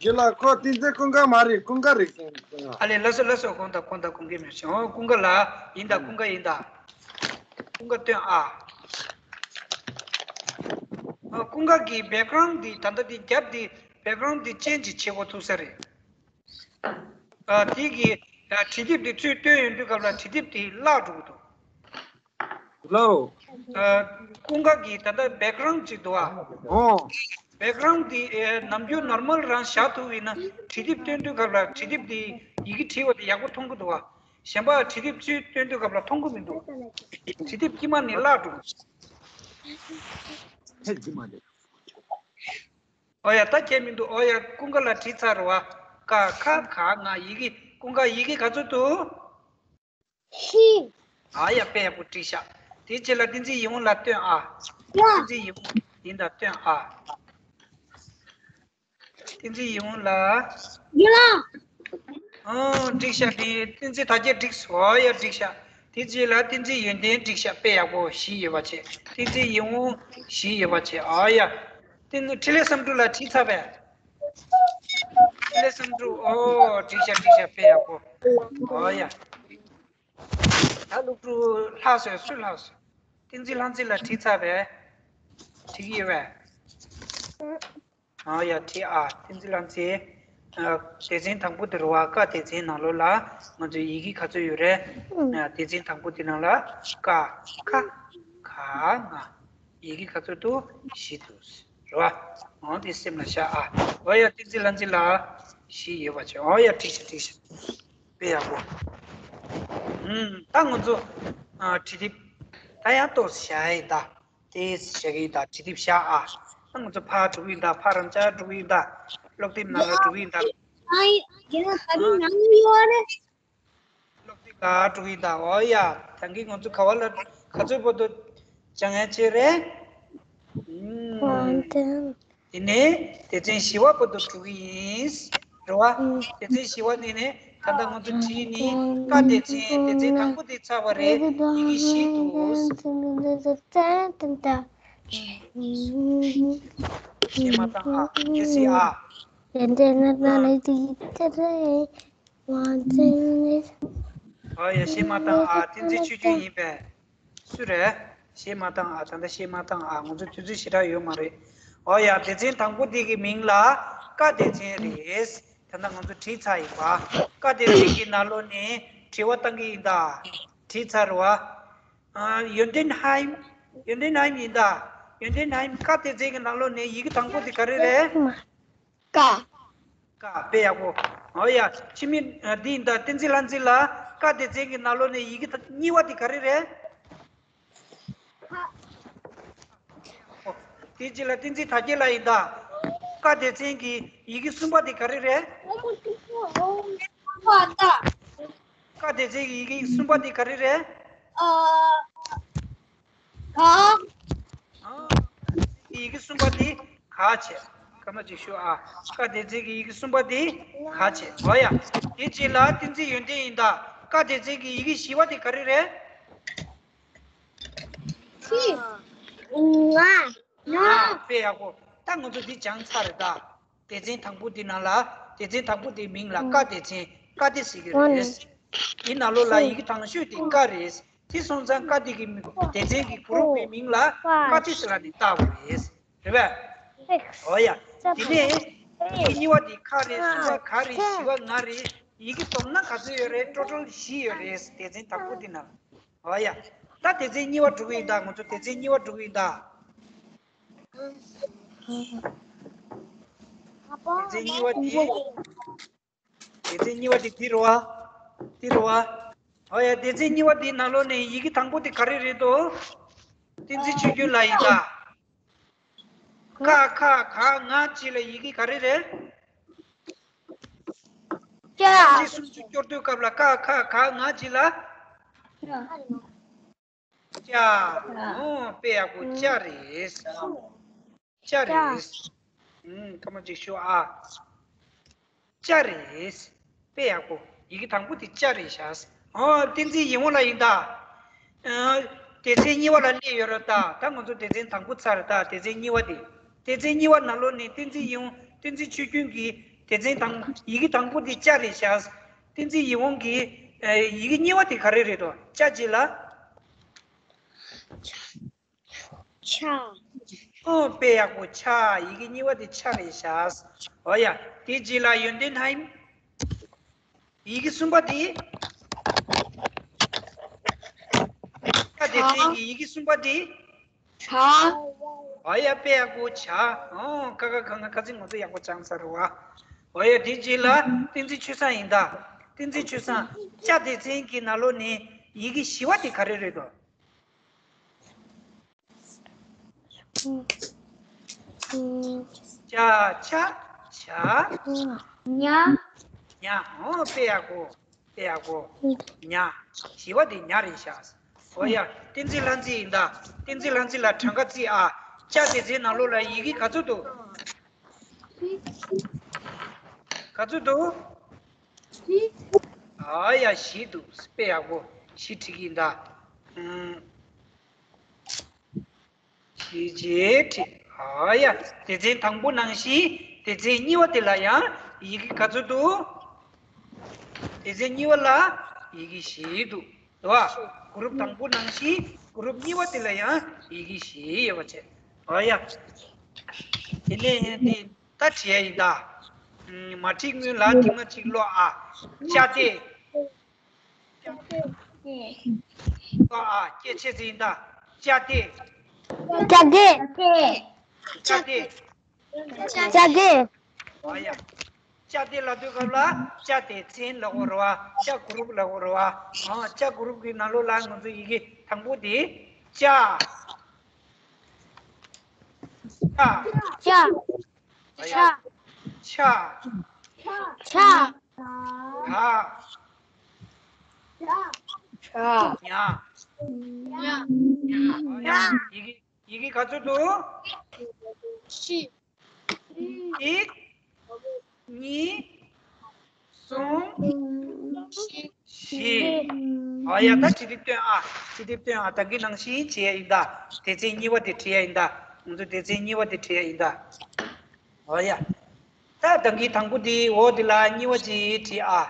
རྒན་ལགས། ཁོ་བསྟན་འཛིན་ཀུན་དགའ་མ་རེད། ཀུན་དགའ་རེད་ཟེར། ཨ་ལེ། ལགས་སོ་ལགས་སོ། དགོངས་དག་དགོངས་དག་དགོངས་ཀྱི་མེད་བྱུང་། ཀུན་དགའ་ལགས་ཡིན་ད། ཀུན་དགའ་ཡིན་ད། ཀུན་དགའ་སྟོན་ཨ། ཨ། ཀུན་དགའ་གི་བེག་གྷ་རའུན་ཌི་དེ། ད་ལྟ་དེ་རྒྱབ་དེ་བེག་གྷ་རའུན་ཌི་དེ་ཅེན་ཇི་བྱེད་དགོས་ཐུག་ས་རེད། ཨ། དེ་གི་ཨ་བྲིས་དེབ་དེ་ཚུར་སྟོན་ཡོང་དུས་སྐབས་ལ་བྲིས་དེབ་དེ་བརླག་འགྲོ་གི་འདུག་ལའོ། ཨ། ཀུན་དགའ་གི་ད་ལྟ་བེག་གྷ་རའུན་ཌི་ཅིག་འདུག་ཨ། ཨོ། བེག་གྷ་རའུན་ཌི་དེ་ཨེ་ནམ་རྒྱུན་ནོར་མལ་རང་བཞག་ཐུབ་ཡིན་ན། བྲིས་དེབ་སྟོན་དུས་སྐབས་ལ་བྲིས་དེབ་དེ་ཡི་གེ་བྲིས་པ་དེ་ཡག་པོ་མཐོང་གི་འདུག་ཨ། གཞན་པ་བྲིས་དེབ་ཚུར་སྟོན་དུས་སྐབས་ལ་མཐོང་གི་མི་འདུག་བྲིས་དེབ་དཀྱིལ་མ་ནས་བརླག་འགྲོ་གི། ཨོ་ཡ། ད་ཁྱད་མི་འདུག་ཨོ་ཡ། ཀུན་དགའ་ལགས་བྲིས་ཚར་རེད་བ། ཀ་ཁ་ག་ང་། ཡི་གེ། ཀུན་དགའ་ཡི་གེ་ག་ཚོད་འདུག་བཞི། ཨ་ཡ། དཔེ་ཡག་པོ་བྲིས་ཤག་དེ་རྗེས་ལ་བསྟན་འཛིན་ཡིད་འོང་ལགས་སྟོན་ཨ། ཡ། བསྟན་འཛིན་ཡིད་འོང་ཡིན་ད། སྟོན་ཨ། བསྟན་འཛིན་ཡིད་འོང་ལགས། ཡ། ཨོ། འགྲིག་ཤག་དེ་བསྟན་འཛིན་དར་རྒྱས་འགྲིག་སོང་། ཨོ་ཡ། འགྲིག་ཤག་དེ་རྗེས་ལ་བསྟན་འཛིན་ཡོན་ཏན་འགྲིག་ཤག་དཔེ་ཡག་པོ་བཞི་ཡོད་པ་བྱས། བསྟན་འཛིན་ཡིད་འོང་བཞི་ཡོད་པ་བྱས། ཨོ་ཡ། བསྟན་འཛིན་འཕྲིན་ལས་བསམ་གྲུབ་ལགས་བྲིས་ཚར་བས། འཕྲིན་ལས་བསམ་གྲུབ། ཨོ། འགྲིག་ཤག་འགྲིག་ཤག་དཔེ་ཡག་པོ། ཨོ་ཡ། ད་སློབ་ཕྲུག་ལྷག་སོང་། སུ་ལྷག་སོང་། བསྟན་འཛིན་ལྷ་མཛེས་ལགས་བྲིས་ཚར་བས། བྲིས་ཀྱི་ཡོད་པས། ཨ་ཡ། བྲིས་ཨ། བསྟན་འཛིན་ལྷ་མཛེས། ཨ། སྡེ་ཚན་དང་པོ་དེ་རེད་བ། ཀ་སྡེ་ཚན་ནང་ལོགས་ལ་ང་ཚོའི་ཡི་གེ་ག་ཚོད་ཡོད་རེད། ཨ། སྡེ་ཚན་དང་པོ་དེ་ནང་ལ་ཀ་ཁ་ག་ང་། ཡི་གེ་ག་ཚོད་འདུག་བཞི་འདུག་རེད་བ། འོ་དེ་སེམས་ལ་བཞག་ཨ། འོ་ཡ། བསྟན་འཛིན་ལྷ་མཛེས་ལགས་བཞི་ཡོད་པ་བྱས། འོ་ཡ། འགྲིག་ཤག་འགྲིག་ཤག་དཔེ་ཡག་པོ། ཨུམ། ད་ང་ཚོ་ཨ་བྲིས་དེབ་ད་ཡང་ཏོག་ཙམ་བཞག་ཡིན་ད། དེ་བཞག་གི་ཡིན་ད། བྲིས་དེབ་བཞག་ཨ། ད་ང་ཚོ་ཕར་འགྲོ་གི་ཡིན་ད། ཕར་རང་འཇགས་འགྲོ་གི་ཡིན་ད། སློབ་དེབ་ནང་ལ་འགྲོ་གི་ཡིན་ད། ཨ་ཡིན། རྒན་ལགས། ད་རིང་ནང་ཡོད་རེད། སློབ་དེབ་ལ་འགྲོ་གི་ཡིན་ད། འོ་ཡ། ད་གིན་ང་ཚོ་ག་བ་ལ་ག་ཚོད་བར་དུ་སྦྱང་ཡ་བྱས་རེད། ཨུམ། དེ་ནས་སྡེ་ཚན་བཞི་པ་བར་དུ་འགྲོ་གི་ཡིན། རེད་བ། སྡེ་ཚན་བཞི་པ་ནས་ནས་ད་ལྟ་ང་ཚོ་བྲིས་ནི་ཀ་སྡེ་ཚན། སྡེ་ཚན་དང་པོ་དེ་ཚར་བ་རེད། ཡི་གེ་བཞི་འདུག་གཞས་མ་བཏང་ཨ། གལ་སྲིད་ཨ། ཨ་ཡ། གཞས་མ་བཏང་ཨ། བསྟན་འཛིན་ཆོས་སྐྱོང་ཡིན་པས། སུ་རེད། གཞས་མ་བཏང་ཨ། ད་ལྟ་གཞས་མ་བཏང་ཨ། ང་ཚོ་དུས་ཚོད་ཞེ་དྲག་ཡོད་མ་རེད། ཨོ་ཡ། སྡེ་ཚན་དང་པོ་འདི་གི་མིང་ལ་ཀ་སྡེ་ཚན་རེད། ད་ལྟ་ང་ཚོ་བྲིས་ཚར་ཡིན་པ། ཀ་སྡེ་ཚན་གྱི་ནང་ལོགས་ནས་དྲི་བ་བཏང་གི་ཡིན་ད། བྲིས་ཚར་བ། ཨ། ཡོན་ཏན་ཧའིམ། ཡོན་ཏན་ཧའིམ་ཡིན་ད། ཡོན་ཏན་ཧའིམ། ཀ་སྡེ་ཚན་གྱི་ནང་ལོགས་ནས་ཡི་གེ་དང་པོ་དེ་ག་རེ་རེད། ཀ། ཀ། དཔེ་ཡག་པོ། ཨོ་ཡ། ཕྱི་མི་ཨ་འདི་ཡིན་ད། བསྟན་འཛིན་ལྷ་མཛེས་ལགས། ཀ་སྡེ་ཚན་གྱི་ནང་ལོགས་ནས་ཡི་གེ་ད་གཉིས་པ་དེ་ག་རེ་རེད། ཨོ། དེ་རྗེས་ལ་བསྟན་འཛིན་དར་རྒྱས་ལགས་ཡིན་ད། ཀ་སྡེ་ཚན་གྱི་ཡི་གེ་གསུམ་པ་དེ་ག་རེ་རེད། ཀ་སྡེ་ཚན་གྱི་ཡི་གེ་གསུམ་པ་དེ་ག་རེ་རེད། ཨ། ག། ཨ། ཡི་གེ་གསུམ་པ་དེ་ག་བྱས། སྐར་མ་གཅིག་ཞུ་ཨ། ཀ་སྡེ་ཚན་གྱི་ཡི་གེ་གསུམ་པ་དེ་ག་བྱས། འོ་ཡ། དེ་རྗེས་ལ་བསྟན་འཛིན་ཡོན་ཏན་ཡིན་ད། ཀ་སྡེ་ཚན་གྱི་ཡི་གེ་བཞི་པ་དེ་ག་རེ་རེད། ང་། ང་། དཔེ་ཡག་པོ། ད་ང་ཚོ་འདི་སྦྱངས་ཚར་རེད་ད། སྡེ་ཚན་དང་པོ་འདི་ནང་ལ། སྡེ་ཚན་དང་པོ་འདིའི་མིང་ལ་ཀ་སྡེ་ཚན། ཀ་སྡེ་ཟེར་གྱི་རེད། འདི་ནང་ལོགས་ལ་ཡི་གེ་དང་ཤོས་དེ་ཀ་རེད། དེ་སོང་ཙང་ཀ་སྡེ་གི་སྡེ་ཚན་གྱི་གུ་རུབ་པའི་མིང་ལ་ཀ་སྡེ་ཟེར་ལབ་ནས་བཏགས་པ་རེད། རེད་པས། འོ་ཡ། དེ་ནས་ཡི་གེ་གཉིས་པ་དེ་ཁ་རེད། གསུམ་པ་ག་རེད། བཞི་པ་ང་རེད། ཡི་གེ་བསྡོམས་ན་ག་ཚོད་ཡོད་རེད། ཊོ་ཊལ་བཞི་ཡོད་རེད། སྡེ་ཚན་དང་པོ་འདི་ནང་། ཨོ་ཡ། ད་སྡེ་ཚན་གཉིས་པ་འགྲོ་གི་ཡིན་ད། ང་ཚོ་སྡེ་ཚན་གཉིས་པ་འགྲོ་གི་ཡིན་ད། སྡེ་ཚན་གཉིས་པ་འདི། སྡེ་ཚན་གཉིས་པ་འདི་འདི་རེད་བ། འདི་རེད་བ། ཨོ་ཡ། སྡེ་ཚན་གཉིས་པ་འདི་ནང་ལོགས་ནས་ཡི་གེ་དང་པོ་འདི་ག་རེ་རེད་དོ། བསྟན་འཛིན་ཆོས་སྐྱོང་ལགས་ཡིན་ད། ཀ་ཁ་ག་ང་བཅས་ལ་ཡི་གེ་ག་རེ་རེད། ཅ། ཡི་གེ་སུམ་ཅུ་སྐྱོར་དུས་སྐབས་ལ་ཀ་ཁ་ག་ང་བཅས་ལ། ཅ། ཨོ་དཔེ་ཡག་པོ། ཅ་རེད། ཅ་རེད། ཨུམ། སྐར་མ་གཅིག་ཞུ་ཨ། ཅ་རེད། དཔེ་ཡག་པོ། ཡི་གེ་དང་པོ་དེ་ཅ་རེད་ཤག་ཨོ། བསྟན་འཛིན་ཡིད་འོང་ལགས་ཡིན་ད། ཨ། སྡེ་ཚན་གཉིས་པ་ལ་སླེབས་ཡོད་རེད་ད། ད་ང་ཚོ་སྡེ་ཚན་དང་པོ་ཚར་རེད་ད། སྡེ་ཚན་གཉིས་པ་དེ། སྡེ་ཚན་གཉིས་པ་ནང་ལོགས་ནས་བསྟན་འཛིན་ཡིད་འོང་། བསྟན་འཛིན་ཆོས་སྐྱོང་གི་སྡེ་ཚན་དང་ཡི་གེ་དང་པོ་དེ་ཅ་རེད་ཤག་བསྟན་འཛིན་ཡིད་འོང་གི། ཨ། ཡི་གེ་གཉིས་པ་དེ་ག་རེ་རེད་དོ། ཅ་རྗེས་ལ། ཆ། ཨོ་དཔེ་ཡག་པོ། ཆ། ཡི་གེ་གཉིས་པ་དེ་ཆ་རེད་ཤག་ཨོ་ཡ། དེ་རྗེས་ལ་ཡོན་ཏན་ཧའེ། ཡི་གེ་གསུམ་པ་དེ། ཆ་སྡེ་ཚན་གྱི་ཡི་གེ་གསུམ་པ་དེ། ཆ། ཨོ་ཡ། དཔེ་ཡག་པོ། ཆ། ཨོ་ཀ་ཁ་ག་ང་ཁ་ཚིག་ང་ཚོ་ཡག་པོ་སྦྱངས་ཚར་བ། ཨོ་ཡ། དེ་རྗེས་ལ་བསྟན་འཛིན་ཆོས་བཟང་ཡིན་ད། བསྟན་འཛིན་ཆོས་བཟང་། ཅ་སྡེ་ཚན་གྱི་ནང་ལོགས་ནས་ཡི་གེ་བཞི་པ་དེ་ག་རེ་རེད་དོ། ཅ། ཆ། ཆ། ཉ། ཉ། ཨོ་དཔེ་ཡག་པོ། དཔེ་ཡག་པོ། ཉ། བཞི་པ་དེ་ཉ་རེད་ཤག་ཨོ་ཡ། བསྟན་འཛིན་ལྷ་མཛེས་ཡིན་ད། བསྟན་འཛིན་ལྷ་མཛེས་ལགས་གྲངས་ཀ་བརྩི་ཨ། ཅ་སྡེ་ཚན་ནང་ལོགས་ལ་ཡི་གེ་ག་ཚོད་འདུག་ག་ཚོད་འདུག་ཨ་ཡ། བཞི་འདུག་དཔེ་ཡག་པོ། བཞི་བྲིས་ཀྱི་ཡིན་ད། ཨུམ། བཞི་བྱས་བྲིས། ཨ་ཡ། སྡེ་ཚན་དང་པོ་ནང་བཞིན་སྡེ་ཚན་གཉིས་པ་དེ་ལ་ཡང་ཡི་གེ་ག་ཚོད་འདུག་སྡེ་ཚན་གཉིས་པ་ལ་ཡི་གེ་བཞི་འདུག་རེད་བ། གུ་རུབ་དང་པོ་ནང་བཞིན་གུ་རུབ་གཉིས་པ་དེ་ལ་ཡང་ཡི་གེ་བཞི་ཡོད་པ་བྱས། ཨ་ཡ། དེ་ནས་དེ་ད་བྲིས་ཡ་ཡིན་ད། མ་བྲིས་སྔོན་ལ་ཐེངས་མ་གཅིག་ཀློག་ཨ། ཅ་སྡེ། ཀློག་ཨ། སྐད་ཆ་ཅིག་ཡིན་ད། ཅ་སྡེ། ཅ་སྡེ། ཅ་སྡེ། ཅ་སྡེ། ཨ་ཡ། ཅ་སྡེ་ལབ་དུས་སྐབས་ལ་ཅ་སྡེ་ཚན་ལབ་དགོས་རེད་བ། ཅ་གུ་རུབ་ལབ་དགོས་རེད་བ། ཨ། ཅ་གུ་རུབ་ཀྱི་ནང་ལོགས་ལ་ང་ཚོ་ཡི་གེ་དང་པོ་དེ་ཅ། ཅ། ཅ། ཨ་ཡ། ཆ། ཆ། ཆ། ག། ག། ཉ། ཉ། ཉ། ཨ་ཡ། ཡི་གེ། ཡི་གེ་ག་ཚོད་འདུག་བཞི། གཅིག་གཉིས། གསུམ། བཞི། ཨ་ཡ། ད་བྲིས་དེབ་སྟོན་ཨ། བྲིས་དེབ་སྟོན་ཨ། ད་གིན་ནང་བཞིན་བྱེད་ཡ་ཡིན་ད། སྡེ་ཚན་གཉིས་པ་དེ་བྲིས་ཡ་ཡིན་ད། ང་ཚོ་སྡེ་ཚན་གཉིས་པ་དེ་བྲིས་ཡ་ཡིན་ད། ཨ་ཡ། ད་ད་གིན་དང་པོ་དེ་འོག་དེ་ལ་གཉིས་པ་ཅིག་བྲིས་ཨ།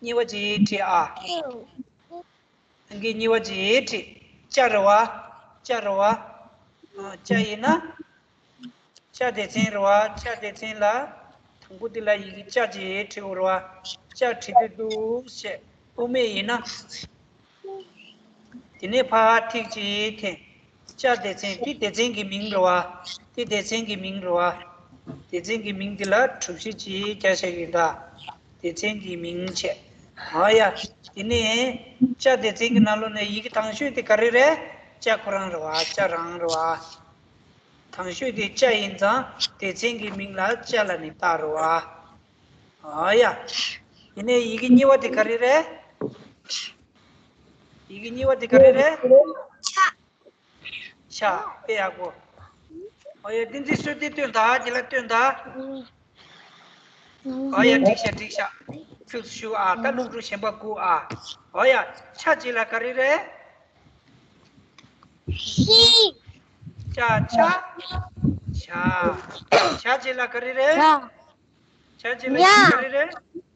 གཉིས་པ་ཅིག་བྲིས་ཨ། ད་གིན་གཉིས་པ་ཅིག་བྲིས། ཅ་རེད་བ། ཅ་རེད་བ། ཨ། ཅ་ཡིན་ན། ཅ་སྡེ་ཚན་རེད་བ། ཅ་སྡེ་ཚན་ལ་དང་པོ་དེ་ལ་ཡི་གེ་ཅ་ཅེས་བྲིས་དགོས་རེད་བ། ཅ་བྲིས་དུས་འདུག་བཤད། དབུ་མེད་ཡིན་ན། དེ་ནས་ཕར་ཐིག་ཅིག་འཐེན། ཅ་སྡེ་ཚན། དེ་སྡེ་ཚན་གྱི་མིང་རེད་བ། དེ་སྡེ་ཚན་གྱི་མིང་རེད་བ། སྡེ་ཚན་གྱི་མིང་དེ་ལ་གྲུ་བཞི་ཅིག་རྒྱག་བཞག་གི་ཡིན་ད། སྡེ་ཚན་གྱི་མིང་བྱས། ཨ་ཡ། དེ་ནས་ཅ་སྡེ་ཚན་གྱི་ནང་ལོགས་ནས་ཡི་གེ་དང་ཤོས་དེ་ག་རེ་རེད། ཅ་ཁོ་རང་རེད་བ། ཅ་རང་རེད་བ། དང་ཤོས་དེ་ཅ་ཡིན་ཙང་སྡེ་ཚན་གྱི་མིང་ལ་ཅ་ལབ་ནས་བཏགས་རེད་བ། ཨ་ཡ། དེ་ནས་ཡི་གེ་གཉིས་པ་དེ་ག་རེ་རེད། ཡི་གེ་གཉིས་པ་དེ་ག་རེ་རེད། ཆ། ཆ། དཔེ་ཡག་པོ། ཨ་ཡ། བསྟན་འཛིན་བསོད་བདེ་སྟོན་དང་། དེ་ལ་སྟོན་དང་། ཨ་ཡ། འགྲིག་ཤག་འགྲིག་ཤག་ཐུགས་སུ་ཞུ་ཨ། ད་སློབ་ཕྲུག་གཞན་པ་སྒུག་ཨ། ཨ་ཡ། ཆ་རྗེས་ལ་ག་རེ་རེད། ཤི། ཆ། ཆ། ཆ་རྗེས་ལ་ག་རེ་རེད། ཆ། ཆ་རྗེས་ལ་ཡི་གེ་ག་རེ་རེད།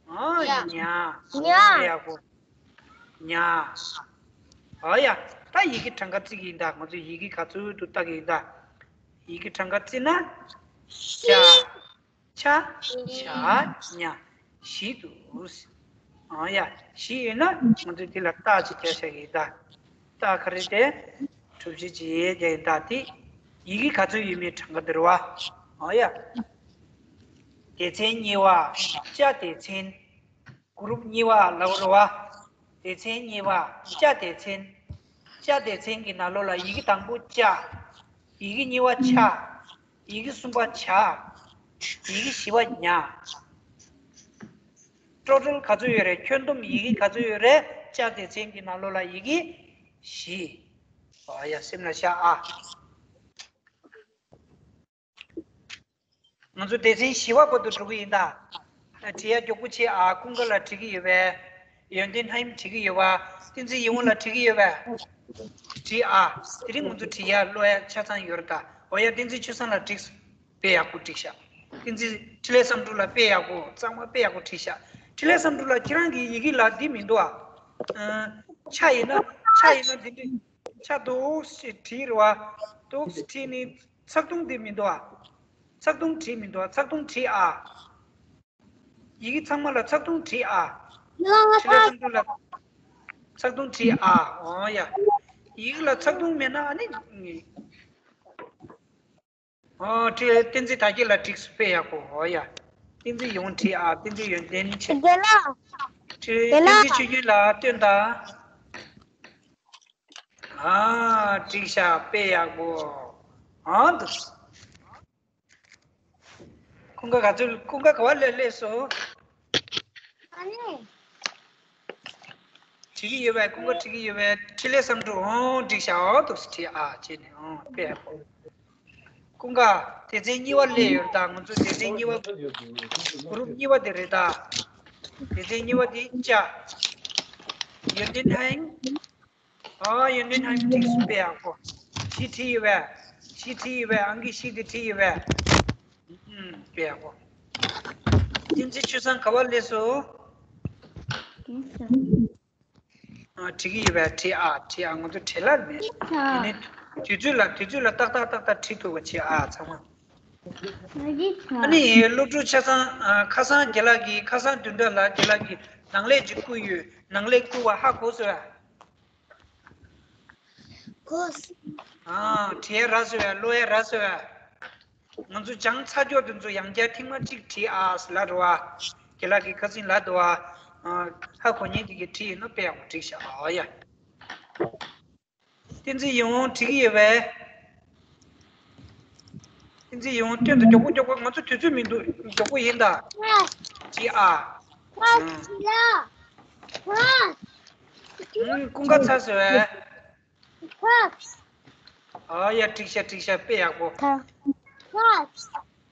ཨ། ཉ། ཉ། དཔེ་ཡག་པོ། ཉ། ཨ་ཡ། ད་ཡི་གེ་གྲངས་ཀ་བརྩི་གི་ཡིན་ད། ང་ཚོ་ཡི་གེ་ག་ཚོད་འདུག་ལྟ་གི་ཡིན་ད། ཡི་གེ་གྲངས་ཀ་བརྩིས་ན། ཤི། ཆ། ཆ། ཉ། བཞི་འདུག་ཨང་ཡ། བཞི་ཡོད་ན་ང་ཚོས་དེ་ལ་རྟགས་ཅིག་རྒྱག་བཞག་གི་ཡིན་ད། རྟགས་ག་རེ་དེ། གྲུབ་ཆ་ཅིག་རྒྱག་ཡིན་ད་དེ། ཡི་གེ་ག་ཚོད་ཡོད་མེད་གྲངས་ཀ་འདི་རེད་བ། ཨང་ཡ། སྡེ་ཚན་གཉིས་པ། ཅ་སྡེ་ཚན། གུ་རུབ་གཉིས་པ་ལབ་རེད་བ། སྡེ་ཚན་གཉིས་པ། ཅ་སྡེ་ཚན། ཅ་སྡེ་ཚན་གྱི་ནང་ལོགས་ལ་ཡི་གེ་དང་པོ་ཅ། ཡི་གེ་གཉིས་པ་ཆ། ཡི་གེ་གསུམ་པ་ཇ། ཡི་གེ་བཞི་པ་ཉ། ཊོ་ཊལ་ག་ཚོད་ཡོད་རེད། ཁྱོན་བསྡོམས་ཡི་གེ་ག་ཚོད་ཡོད་རེད། ཅ་སྡེ་ཚན་གྱི་ནང་ལོགས་ལ་ཡི་གེ་བཞི། ཨ་ཡ་སེམས་ལ་ཤར་ཨ། ང་ཚོ་སྡེ་ཚན་བཞི་པ་བར་དུ་འགྲོ་གི་ཡིན་ད། བྲིས་ཡ་མགྱོགས་པོ་བྱེད་ཨ། ཀུན་དགའ་ལགས་བྲིས་ཀྱི་ཡོད་པས། ཡོན་ཏན་ཧའིམ་བྲིས་ཀྱི་ཡོད་པ། བསྟན་འཛིན་ཡིད་འོང་ལགས་བྲིས་ཀྱི་ཡོད་པས། བྲིས་ཨ། དེ་རིང་ང་ཚོ་བྲིས་ཡ་ཀློག་ཡ་ཆ་ཚང་ཡོད་རེད་ད། འོ་ཡ་བསྟན་འཛིན་ཆོས་བཟང་ལགས་བྲིས། དཔེ་ཡག་པོ་བྲིས་ཤག་བསྟན་འཛིན་འཕྲིན་ལས་བསམ་གྲུབ་ལགས་དཔེ་ཡག་པོ་གཙང་མ་དཔེ་ཡག་པོ་བྲིས་ཤག་འཕྲིན་ལས་བསམ་གྲུབ་ལགས་ཁྱེད་རང་གི་ཡི་གེ་ལ་འདི་མི་འདུག་ཨ། ཨ། ཆ་ཡིན་ན་ཆ་ཡིན་ན་འདི་འདྲ་ཆ་འདུག་སེ་བྲིས་རེད་བ། འདུག་སེ་བྲིས་ནི་ཚེག་ཐུང་འདི་མི་འདུག་ཨ། ཚེག་ཐུང་བྲིས་མི་འདུག་ཨ། ཚེག་ཐུང་བྲིས་ཨ། ཡི་གེ་ཚང་མ་ལ་ཚེག་ཐུང་བྲིས་ཨ། ལ་ལ་འཕྲིན་ལས་བསམ་གྲུབ་ལགས། ཚེག་ཐུང་བྲིས་ཨ། འོ་ཡ། ཡི་གེ་ལ་ཚེག་ཐུང་མེད་ན་ཨ་ནི། ཨོ་བྲིས། བསྟན་འཛིན་དར་རྒྱས་ལགས་བྲིས་སོང་དཔེ་ཡག་པོ། འོ་ཡ། བསྟན་འཛིན་ཡིད་འོང་བྲིས་ཨ། བསྟན་འཛིན་ཡོན་ཏན་ཆེ། རྒན་ལགས། བྲིས། རྒན་ལགས། བསྟན་འཛིན་ཆོས་རྒྱན་ལགས་སྟོན་དང་། ཨ། བྲིས་ཤག་དཔེ་ཡག་པོ། ཨ་འདུག་ཀུན་དགའ་ག་ཚོད། ཀུན་དགའ་ག་པར་སླེབས་སླེབས་སོང་། ཨ་ནི། བྲིས་ཀྱི་ཡོད་པས། ཀུན་དགའ་བྲིས་ཀྱི་ཡོད་པས། འཕྲིན་ལས་བསམ་གྲུབ། ཨོ་འགྲིག་ཤག་འོ་འདུག་སེ་བྲིས་ཨ་བྱས་ནས། ཨོ་དཔེ་ཡག་པོ། ཀུན་དགའ་སྡེ་ཚན་གཉིས་པ་སླེབས་ཡོད་ད། ང་ཚོ་སྡེ་ཚན་གཉིས་པ། གུ་རུབ་གཉིས་པ་དེ་རེད་ད། སྡེ་ཚན་གཉིས་པ་དེ་ཅ། ཡོན་ཏན་ཧའིམ། ཨ། ཡོན་ཏན་ཧའིམ་བྲིས་སོང་དཔེ་ཡག་པོ། བཞི་བྲིས་ཡོད་པས། བཞི་བྲིས་ཡོད་པས། ཨང་ཀི་བཞི་དེ་བྲིས་ཡོད་པས། ཨུམ། དཔེ་ཡག་པོ། བསྟན་འཛིན་ཆོས་བཟང་ག་པར་སླེབས་སོང་། ཨ། བྲིས་ཀྱི་ཡོད་པས། བྲིས་ཨ། བྲིས་ཨ། ང་ཚོ་བྲེལ་ལ་མེད། དེ་ནས་དུས་ཚོད་ལ། དུས་ཚོད་ལ་ཏག་ཏག་ཏག་ཏག་བྲིས་ཐུབ་པ་བྱེད་ཨ་ཚང་མ། ཨ་ནི་སློབ་ཕྲུག་ཆ་ཚང་། ཨ། ཁ་སང་རྒན་ལགས་ཀྱིས། ཁ་སང་བདུན་ཕྲག་ལ་རྒན་ལགས་ཀྱིས་ནང་ལས་ཅིག་བསྐུར་ཡོད། ནང་ལས་བསྐུར་བ་ཧ་གོ་སོང་ཨ། གོ་སོང་། ཨ། བྲིས་ཡ་རག་སོང་ཨ། ཀློག་ཡ་རག་སོང་ཨ། ང་ཚོ་སྦྱང་ཚར་ཀྱོག་དེ་ཚོ་ཡང་བསྐྱར་ཐེངས་མ་གཅིག་བྲིས་ཨ་ལབ་རེད་བ། རྒན་ལགས་ཀྱིས་ཁ་སང་ལབ་འདུག་བ། ཨ། ཧ་གོ་མཁན་དེ་གིས་བྲིས་ཡིན་ན་དཔེ་ཡག་པོ་བྲིས་ཤག་ཨ་ཡ། བསྟན་འཛིན་ཡིད་འོང་བྲིས་ཀྱི་ཡོད་པས། བསྟན་འཛིན་ཡིད་འོང་སྟོན་དང་། མགྱོགས་པོ་མགྱོགས་པོ། ང་ཚོ་དུས་ཚོད་མི་འདུག་མགྱོགས་པོ་ཡིན་ད། བྲིས་ཨ། ཨུམ། ཀུན་དགའ་ཚར་སོང་བས། ཨ་ཡ། འགྲིག་ཤག་འགྲིག་ཤག་དཔེ་ཡག་པོ།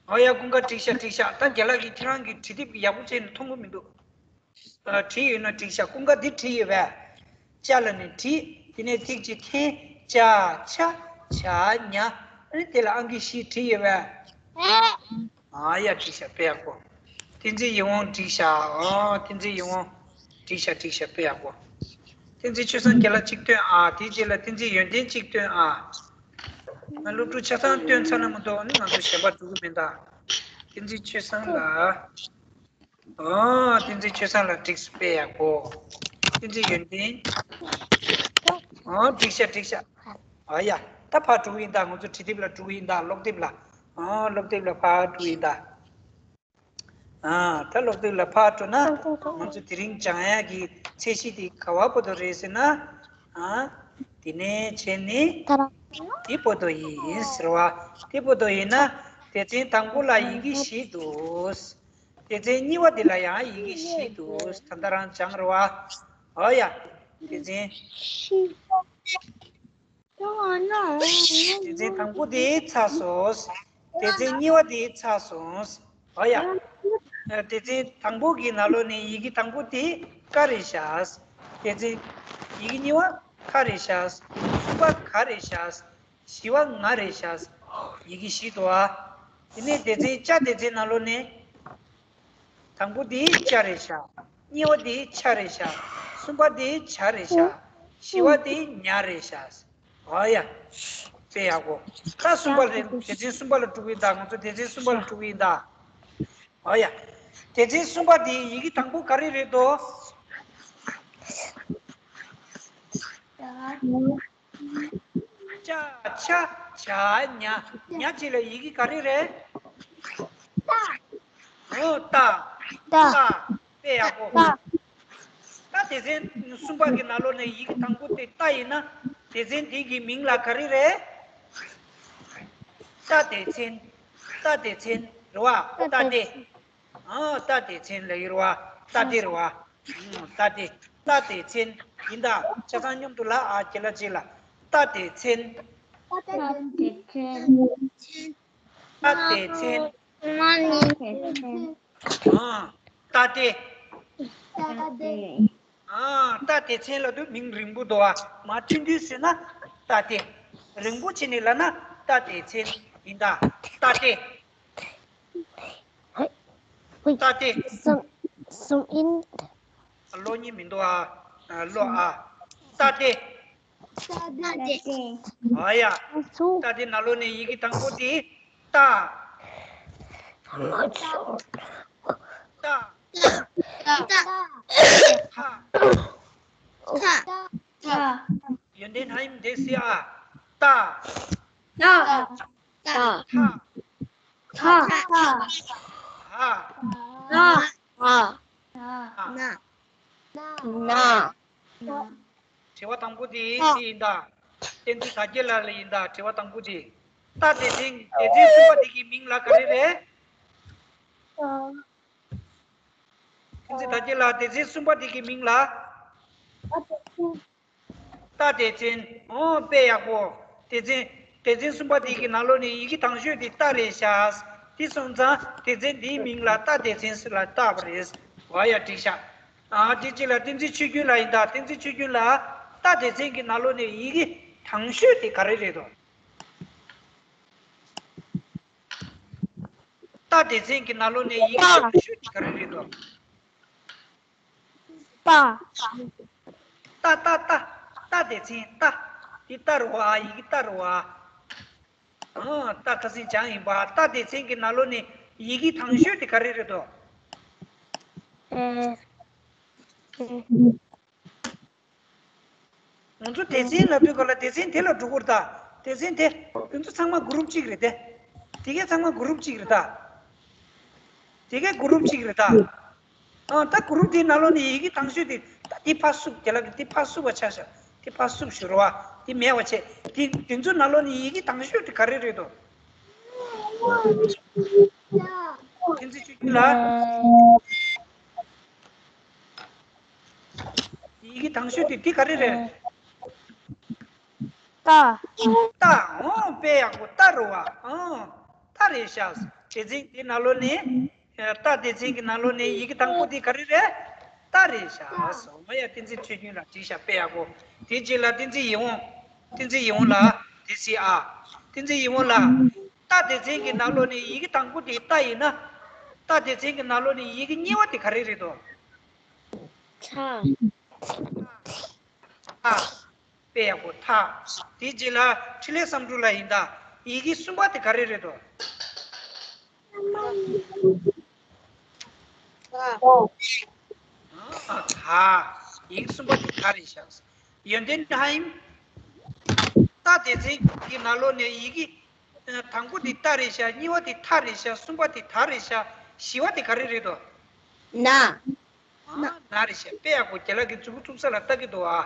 ཨ་ཡ། ཀུན་དགའ་འགྲིག་ཤག་འགྲིག་ཤག་ད་རྒན་ལགས་ཀྱིས་ཁྱེད་རང་གི་བྲིས་དེབ་ཀྱི་ཡག་པོ་བྱས་ནས་མཐོང་གི་མི་འདུག་ཨ། བྲིས་ཡོད་ན་འགྲིག་ཤག་ཀུན་དགའ་འདི་བྲིས་ཡོད་པས། ཅ་ལ་ནི་བྲིས། དེ་ནས་ཚིག་གཅིག་འཐེན། ཅ་ཆ་ཇ་ཉ། ཨ་ནི་དེ་ལ་ཨང་ཀི་བཞི་བྲིས་ཡོད་པས། ཨ་ཡ། འགྲིག་ཤག་དཔེ་ཡག་པོ། བསྟན་འཛིན་ཡིད་འོང་འགྲིག་ཤག་ཨོ། བསྟན་འཛིན་ཡིད་འོང་འགྲིག་ཤག་འགྲིག་ཤག་དཔེ་ཡག་པོ། བསྟན་འཛིན་ཆོས་བཟང་རྒན་ལགས་གཅིག་སྟོན་ཨ། དེའི་རྗེས་ལ་བསྟན་འཛིན་ཡོན་ཏན་གཅིག་སྟོན་ཨ། ང་སློབ་ཕྲུག་ཆ་ཚང་སྟོན་ཚར་ན་མ་གཏོགས་ནི་ང་ཚོ་གཞན་པ་འགྲོ་གི་མིན་ད། བསྟན་འཛིན་ཆོས་བཟང་ལགས། ཨོ། བསྟན་འཛིན་ཆོས་བཟང་ལགས་འགྲིག་སོང་། དཔེ་ཡག་པོ། བསྟན་འཛིན་ཡོན་ཏན། ཨོ། འགྲིག་ཤག་འགྲིག་ཤག་ཨ་ཡ། ད་ཕར་འགྲོ་གི་ཡིན་ད། ང་ཚོ་བྲིས་དེབ་ལ་འགྲོ་གི་ཡིན་ད། ཀློག་དེབ་ལ། ཨོ། ཀློག་དེབ་ལ་ཕར་འགྲོ་གི་ཡིན་ད། ཨ། ད་ཀློག་དེབ་ལ་ཕར་འགྲོ་ན། ང་ཚོ་དེ་རིང་སྦྱང་ཡག་གི་ཚད་གཞི་དེ་ག་བ་བར་དུ་རེད་ཟེར་ན། ཨ། དེ་ནས་བྱས་ནས་དེ་བར་དུ་ཡིན་ཟེར་བ། དེ་བར་དུ་ཡིན་ན། སྡེ་ཚན་དང་པོ་ལ་ཡི་གེ་བཞི་འདུག་སྡེ་ཚན་གཉིས་པ་དེ་ལ་ཡང་ཡི་གེ་བཞི་འདུག་ད་ལྟ་རང་སྦྱངས་རེད་བ། འོ་ཡ། སྡེ་ཚན། སྡེ་ཚན་དང་པོ་དེ་ཚར་སོང་། སྡེ་ཚན་གཉིས་པ་དེ་ཚར་སོང་། འོ་ཡ། སྡེ་ཚན་དང་པོ་གི་ནང་ལོགས་ནས་ཡི་གེ་དང་པོ་དེ་ཀ་རེད་ཤག་སྡེ་ཚན། ཡི་གེ་གཉིས་པ་ཁ་རེད་ཤག་གསུམ་པ་ག་རེད་ཤག་བཞི་པ་ང་རེད་ཤག་ཡི་གེ་བཞི་འདུག་ཨ། དེ་ནས་སྡེ་ཚན། ཅ་སྡེ་ཚན་ནང་ལོགས་ནས། དང་པོ་དེ་ཅ་རེད་ཤག་གཉིས་པ་དེ་ཆ་རེད་ཤག་གསུམ་པ་དེ་ཇ་རེད་ཤག་བཞི་པ་དེ་ཉ་རེད་ཤག་ཨོ་ཡ། དཔེ་ཡག་པོ། ད་གསུམ་པ་རེད། སྡེ་ཚན་གསུམ་པ་ལ་འགྲོ་གི་ཡིན་ད། ང་ཚོ་སྡེ་ཚན་གསུམ་པ་ལ་འགྲོ་གི་ཡིན་ད། ཨོ་ཡ། སྡེ་ཚན་གསུམ་པ་དེ་ཡི་གེ་དང་པོ་ག་རེ་རེད་དོ། ཅ་ཆ་ཇ་ཉ། ཉ་གཅིག་ལ་ཡི་གེ་ག་རེ་རེད། ཨོ་ཏ། ཏ། ཏ། དཔེ་ཡག་པོ། ཏ། ཏ་སྡེ་ཚན་གསུམ་པ་གི་ནང་ལོགས་ནས་ཡི་གེ་དང་པོ་དེ་ཏ་ཡིན་ན། སྡེ་ཚན་དེ་གི་མིང་ལ་ག་རེ་རེད། ཏ་སྡེ་ཚན། ཏ་སྡེ་ཚན་རེད་བ། ཏ་སྡེ། ཨ་ཏ་སྡེ་ཚན་ལ་ཡོད་རེད་བ། ཏ་སྡེ་རེད་བ། ཨང་ཏ་སྡེ། ཏ་སྡེ་ཚན་ཡིན་ད། ཆ་ཚང་མཉམ་དུ་ལ་ཨ་ཁྱེད་ལ་ཅིག་ལ། ཏ་སྡེ་ཚན། ཏ་སྡེ་ཚན། ཏ་སྡེ་ཚན། ཨ་ཏ་སྡེ། ཨ་ཏ་སྡེ་ཚན་ལ་དུ་མིང་རིང་པོ་འདུག་ཨ། མ་ཐུན་དུས་ཟེར་ན་ཏ་སྡེ། རིང་པོ་བྱས་ནས་ལབ་ན་ཏ་སྡེ་ཚན་ཡིན་ད། ཏ་སྡེ། ཏ་སྡེ། སུམ་སུམ་ཨིན། ལོ་གཉིས་མི་འདུག་ཨ། ལོ་ཨ། ཏ་སྡེ། ཏ་སྡེ། ཨ་ཡ། ཏ་སྡེ་ནང་ལོགས་ནས་ཡི་གེ་དང་པོ་དེ་ཏ། ཏ། ཏ། ཏ། ཐ། ཐ། ཡོན་ཏན་ཧ་ཡིན་དེ་སི་ཨ། ཏ། ཏ། ཏ། ཐ། ཐ། ཐ། ན། ན། ན། དྲི་བ་དང་པོ་དེ་དེ་ཡིན་ད། བསྟན་འཛིན་དར་རྒྱས་ལགས་ལ་ཡིན་ད། དྲི་བ་དང་པོ་དེ། ཏ་སྡེ་ཚན། སྡེ་ཚན་གསུམ་པ་དེ་གི་མིང་ལ་ག་རེ་རེད། བསྟན་འཛིན་དར་རྒྱས་ལགས། སྡེ་ཚན་གསུམ་པ་དེ་གི་མིང་ལ། ཏ་སྡེ་ཚན། ཨོ་དཔེ་ཡག་པོ། སྡེ་ཚན། སྡེ་ཚན་གསུམ་པ་དེ་གི་ནང་ལོགས་ནས་ཡི་གེ་དང་ཤོས་དེ་ཏ་རེད་ཤག་དེ་སོང་ཙང་སྡེ་ཚན་དེའི་མིང་ལ་ཏ་སྡེ་ཚན་ཟེར་ལ་བཏགས་པ་རེད། འོ་ཡ་འགྲིག་ཤག་ཨ་དེ་གཅིག་ལ་བསྟན་འཛིན་ཆོས་སྐྱོང་ལགས་ཡིན་ད། བསྟན་འཛིན་ཆོས་སྐྱོང་ལགས། ཏ་སྡེ་ཚན་གྱི་ནང་ལོགས་ནས་ཡི་གེ་དང་ཤོས་དེ་ག་རེ་རེད་དོ། ཏ་སྡེ་ཚན་གྱི་ནང་ལོགས་ནས་ཡི་གེ་དང་ཤོས་དེ་ག་རེ་རེད་དོ། ཏ། ཏ་ཏ་ཏ། ཏ་སྡེ་ཚན་ཏ། དེ་ཏ་རུ་བ། ཡི་གེ་ཏ་རུ་བ། ཨ་ཏ་ཁ་སང་སྦྱངས་ཡིན་པ། ཏ་སྡེ་ཚན་གྱི་ནང་ལོགས་ནས་ཡི་གེ་དང་ཤོས་དེ་ག་རེ་རེད་དོ། ཨེ། ཨེ། ང་ཚོ་སྡེ་ཚན་ལབ་དུས་སྐབས་ལ་སྡེ་ཚན་དེ་ལ་འགྲོ་གི་རེད་ད། སྡེ་ཚན་དེ། དེ་ཚོ་ཚང་མ་གུ་རུབ་གཅིག་རེད་དེ། དེ་གས་ཚང་མ་གུ་རུབ་གཅིག་རེད་ད། དེ་གས་གུ་རུབ་གཅིག་རེད་ད། ཨ་ད་གུ་རུབ་དེའི་ནང་ལོགས་ནས་ཡི་གེ་དང་ཤོས་དེ་ད་དེ་ཕར་བསུབ། རྒན་ལགས་ཀྱིས་དེ་ཕར་བསུབ་པ་ཆགས་ཤག་དེ་ཕར་བསུབ་ཞུ་རོགས་ཨ། དེ་མེད་པ་བྱས། དེ་དེ་ཚོའི་ནང་ལོགས་ནས་ཡི་གེ་དང་ཤོས་དེ་ག་རེ་རེད་དོ། བསྟན་འཛིན་ཆོས་སྐྱོང་ལགས། ཡི་གེ་དང་ཤོས་དེ་དེ་ག་རེ་རེད། ཏ། ཏ། འོ་དཔེ་ཡག་པོ། ཏ་རུ་བ། འོ་ཏ་རེད་ཤག་སྡེ་ཚན་དེ་ནང་ལོགས་ནས། ཏ་སྡེ་ཚན་གྱི་ནང་ལོགས་ནས་ཡི་གེ་དང་པོ་དེ་ག་རེ་རེད། ཏ་རེད་ཤག་འོ་ཡ་བསྟན་འཛིན་ཆོས་སྐྱོང་ལགས་འགྲིག་ཤག་དཔེ་ཡག་པོ། དེ་རྗེས་ལ་བསྟན་འཛིན་ཡིད་འོང་། བསྟན་འཛིན་ཡིད་འོང་ལགས། དེ་སི་ཨ། བསྟན་འཛིན་ཡིད་འོང་ལགས། ཏ་སྡེ་ཚན་གྱི་ནང་ལོགས་ནས་ཡི་གེ་དང་པོ་དེ་ཏ་ཡིན་ན། ཏ་སྡེ་ཚན་གྱི་ནང་ལོགས་ནས་ཡི་གེ་གཉིས་པ་དེ་ག་རེ་རེད་དོ། ཐ། ཐ། དཔེ་ཡག་པོ་ཐ། དེ་རྗེས་ལ་འཕྲིན་ལས་བསམ་གྲུབ་ལགས་ཡིན་ད། ཡི་གེ་གསུམ་པ་དེ་ག་རེ་རེད་དོ། ཐ། ཡི་གེ་གསུམ་པ་དེ་ཐ་རེད་ཤག་ཡོན་ཏན་ཧ་ཡིན། ཏ་སྡེ་ཚན་གྱི་ནང་ལོགས་ནས་ཡི་གེ། དང་པོ་དེ་ཏ་རེད་ཤག་གཉིས་པ་དེ་ཐ་རེད་ཤག་གསུམ་པ་དེ་ཐ་རེད་ཤག་བཞི་པ་དེ་ག་རེ་རེད་དོ། ན། ན་རེད་ཤག་དཔེ་ཡག་པོ། རྒན་ལགས་ཀྱིས་མཛུབ་གུ་བཙུགས་ས་ལ་ལྟ་གི་འདུག་ཨ།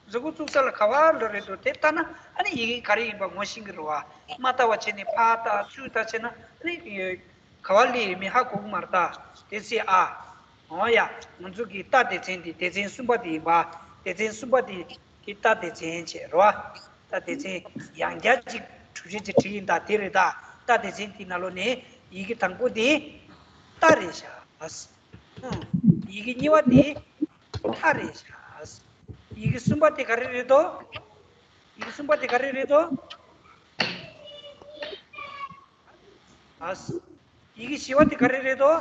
མཛུབ་གུ་བཙུགས་ས་ལ་ག་པར་འགྲོ་རེད་འདུག་དེ་ལྟ་ན་ཨ་ནི་ཡི་གེ་ག་རེ་ཡིན་པ་ངོ་ཤེས་ཀྱི་རེད་བ། མ་ལྟ་བ་བྱས་ནས་ཕར་ལྟ་ཚུར་ལྟ་བྱས་ན་ཨ་ནི་ག་པར་སླེབས་ཡོད་མེད་ཧ་གོ་གི་མ་རེད་ད། དེ་སི་ཨ། འོ་ཡ། ང་ཚོ་གི་ཏ་སྡེ་ཚན་འདི་སྡེ་ཚན་གསུམ་པ་དེ་ཡིན་པ། སྡེ་ཚན་གསུམ་པ་དེ་གི་ཏ་སྡེ་ཚན་བྱས་རོ། ཏ་སྡེ་ཚན་ཡང་བསྐྱར་ཅིག་གྲུབ་ཆ་ཅིག་བྲིས་ཡིན་ད། དེ་རེད་ད། ཏ་སྡེ་ཚན་དེའི་ནང་ལོགས་ནས་ཡི་གེ་དང་པོ་དེ་ཏ་རེད་ཤག་ཨང་། ཡི་གེ་གཉིས་པ་དེ་ཐ་རེད་ཤག་ཡི་གེ་གསུམ་པ་དེ་ག་རེ་རེད་དོ། ཡི་གེ་གསུམ་པ་དེ་ག་རེ་རེད་དོ། ཨ། ཡི་གེ་བཞི་པ་དེ་ག་རེ་རེད་དོ།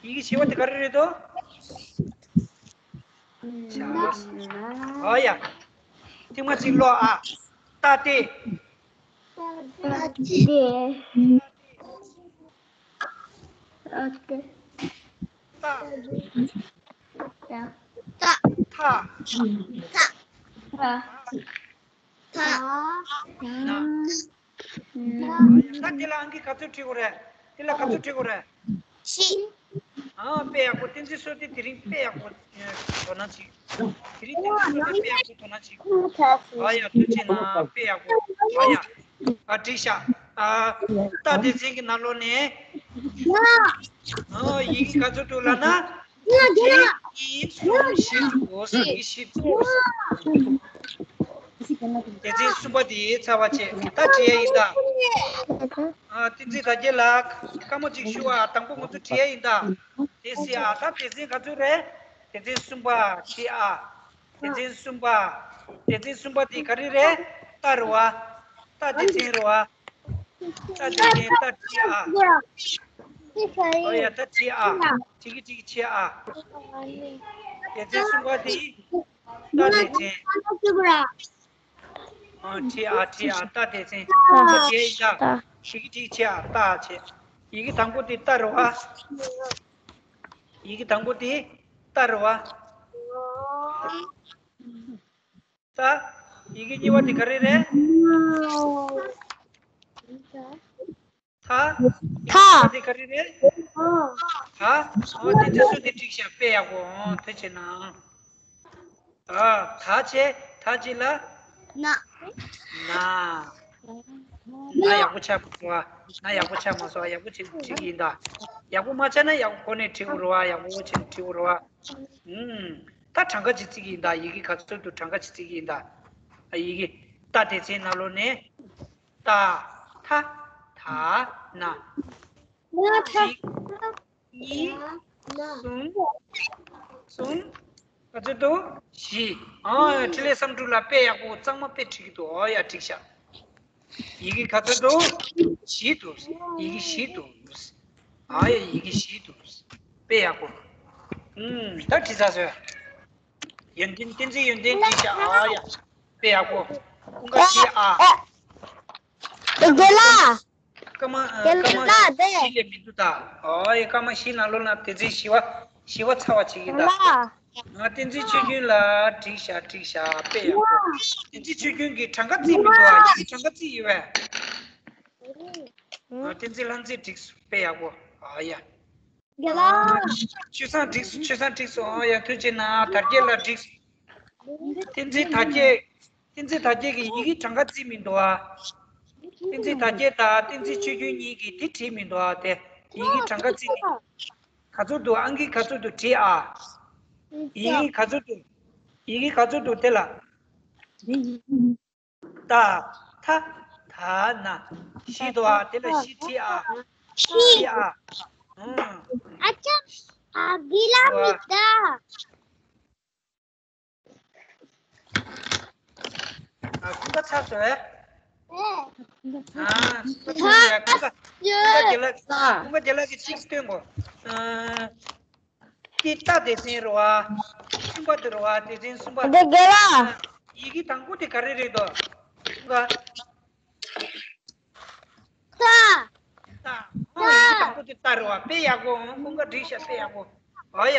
ཡི་གེ་བཞི་པ་དེ་ག་རེ་རེད་དོ། ཨོ་ཡ། ཐེངས་མ་གཅིག་ཀློག་ཨ། ཏ་སྡེ། ཏ་སྡེ། ཏ་སྡེ། ཏ། ཏ། ཏ། ད། ད། ད། ན། ད་དེ་ལ་ཨང་ཀི་ག་ཚོད་བྲིས་དགོས་རེད། དེ་ལ་ག་ཚོད་བྲིས་དགོས་རེད། བཞི། ཨ། དཔེ་ཡག་པོ། བསྟན་འཛིན་བསོད་བདེ་དེ་རིང་དཔེ་ཡག་པོ། ཨ། དོ་སྣང་བྱེད། དེ་རིང་བསྟན་འཛིན་བསོད་བདེ་དཔེ་ཡག་པོ་དོ་སྣང་བྱེད། ཨ་ཡ། ཐུགས་རྗེ་གནང་། དཔེ་ཡག་པོ། ཨ་ཡ། ཨ། འགྲིག་ཤག་ཨ། ད་སྡེ་ཚན་གྱི་ནང་ལོགས་ནས། ཨ། ཡི་གེ་ག་ཚོད་འདུག་ལབ་ན། གཅིག་གཉིས། གསུམ། བཞི་འདུག་ཡི་གེ་བཞི་འདུག་སྡེ་ཚན་གསུམ་པ་དེ་ཚར་བ་བྱས། ད་བྲིས་ཡ་ཡིན་ད། ཨ། བསྟན་འཛིན་དར་རྒྱས་ལགས། སྐར་མ་གཅིག་ཞུ་བ། དང་པོ་ང་ཚོ་བྲིས་ཡ་ཡིན་ད། དེ་སི་ཨ། ད་སྡེ་ཚན་ག་ཚོད་རེད། སྡེ་ཚན་གསུམ་པ། བྲིས་ཨ། སྡེ་ཚན་གསུམ་པ། སྡེ་ཚན་གསུམ་པ་དེ་ག་རེ་རེད། ཏ་རེད་བ། ཏ་སྡེ་ཚན་རེད་བ། ཏ་སྡེ་ཚན། ཏ་བྲིས་ཨ། ཨོ་ཡ། ཏ་བྲིས་ཨ། བྲིས་ཀྱི་བྲིས་ཀྱི་བྲིས་ཨ། སྡེ་ཚན་གསུམ་པ་དེ། ཏ་སྡེ་ཚན། ཨ། བྲིས་ཨ། བྲིས་ཨ། ཏ་སྡེ་ཚན། ཏ་བྲིས་ཨ། ཏ། བྲིས་ཀྱི་བྲིས་བྱས་ཨ། ཏ་བྱས། ཡི་གེ་དང་པོ་དེ་ཏ་རེད་བ། ཡི་གེ་དང་པོ་དེ་ཏ་རེད་བ། ཏ། ཡི་གེ་གཉིས་པ་དེ་ག་རེ་རེད། ཐ། ཐ། དེ་ག་རེ་རེད། ཐ། ཨོ། དེ་དེ་སུ་དེ་འགྲིག་ཤག་དཔེ་ཡག་པོ། ཨོ། ཐུགས་རྗེ་གནང་། ཨ། ཐ་བྱས། ཐ་གཅིག་ལ། ན། ན། ན་ཡག་པོ་ཆགས་མ་སོང་ཨ། ན་ཡག་པོ་ཆགས་མ་སོང་ཨ། ཡག་པོ་བྱས་བྲིས་ཀྱི་ཡིན་ད། ཡག་པོ་མ་ཆགས་ན་ཡག་པོ་གོ་ནས་བྲིས་དགོས་རེད་བ། ཡག་པོ་བྱས་བྲིས་དགོས་རེད་བ། ཨུམ། ད་གྲངས་ཀ་གཅིག་བརྩི་གི་ཡིན་ད། ཡི་གེ་ག་ཚོད་འདུག་གྲངས་ཀ་གཅིག་བརྩི་གི་ཡིན་ད། ཨ། ཡི་གེ་ཏ་སྡེ་ཚན་ནང་ལོགས་ནས། ཏ། ཐ། ད། ན། གཅིག་གཉིས། གསུམ། གསུམ། ག་ཚོད་འདུག་བཞི། ཨ། འཕྲིན་ལས་བསམ་གྲུབ་ལགས་དཔེ་ཡག་པོ། གཙང་མ་དཔེ་འགྲིག་གི་འདུག་ཨོ་ཡ། འགྲིག་ཤག་ཡི་གེ་ག་ཚོད་འདུག་བཞི་འདུག་ཡི་གེ་བཞི་འདུག་ཨ་ཡ། ཡི་གེ་བཞི་འདུག་དཔེ་ཡག་པོ། ཨུམ། ད་བྲིས་ཚར་སོང་། ཡོན་ཏན། བསྟན་འཛིན་ཡོན་ཏན། འགྲིག་ཤག་ཨ་ཡ། དཔེ་ཡག་པོ། ཀུན་དགའ་བཞི་ཨ། དགེ་ལགས། སྐར་མ། ཨ། དེ་སྐར་མ་ལ་དེ། བཞི་ལས་མི་འདུག་ད། ཨོ་ཡ། སྐར་མ་བཞི་ནང་ལོགས་ན་སྡེ་ཚན་བཞི་པ། བཞི་པ་ཚར་བ་བྱེད་ཀྱི་ཡིན་ད། ལ། ང་བསྟན་འཛིན་ཆོས་སྐྱོང་ལགས། འགྲིག་ཤག་འགྲིག་ཤག་དཔེ་ཡག་པོ། བསྟན་འཛིན་ཆོས་སྐྱོང་གིས་གྲངས་ཀ་བརྩིས་མི་འདུག་ཨ། ཡི་གེ་གྲངས་ཀ་བརྩིས་ཡོད་པས། ང་བསྟན་འཛིན་ལྷ་མཛེས་འགྲིག་སོང་། དཔེ་ཡག་པོ། ཨ་ཡ། རྒན་ལགས། ཆོས་བཟང་འགྲིག་སོང་། ཆོས་བཟང་འགྲིག་སོང་། ཨ་ཡ། ཐུགས་རྗེ་གནང་། དར་རྒྱས་ལགས་འགྲིག་སོང་། བསྟན་འཛིན་དར་རྒྱས། བསྟན་འཛིན་དར་རྒྱས་ཀྱིས་ཡི་གེ་གྲངས་ཀ་བརྩིས་མི་འདུག་ཨ། བསྟན་འཛིན་དར་རྒྱས་དང་བསྟན་འཛིན་ཆོས་སྐྱོང་གཉིས་ཀྱིས་དེ་བྲིས་མི་འདུག་ཨ། དེ་ཡི་གེ་གྲངས་ཀ་བརྩིས་མི། ག་ཚོད་འདུག་ཨང་ཀི་ག་ཚོད་འདུག་བྲིས་ཨ། ཡི་གེ་ག་ཚོད་འདུག་ཡི་གེ་ག་ཚོད་འདུག་དེ་ལ། ཏ། ཐ། ད། ན། བཞི་འདུག་ཨ། དེ་ལ་བཞི་བྲིས་ཨ། བཞི་ཨ། ཨུམ། ཨ་ཅག་ཨ། གི་ལ་མི་ད། ཨ། ཀུན་དགའ་ཚར་སོང་ཨེ། ཨ། ཀུན་དགའ་ཚར་སོང་ཨེ། ཀུན་དགའ། ཀུན་དགའ་རྒན་ལགས། ཀུན་དགའ་རྒན་ལགས་ཀྱིས་གཅིག་སྟོན་གོ། ཨ། དེ་ཏ་སྡེ་ཚན་རེད་བ། གསུམ་པ་དེ་རེད་བ། སྡེ་ཚན་གསུམ་པ། དེ་རྒན་ལགས། ཡི་གེ་དང་པོ་དེ་ག་རེ་རེད་དོ། ཀུན་དགའ། ཏ། ཏ། ཨོ། ཡི་གེ་དང་པོ་དེ་ཏ་རེད་བ། དཔེ་ཡག་པོ། ཨོ། ཀུན་དགའ་འགྲིག་ཤག་དཔེ་ཡག་པོ། ཨོ་ཡ།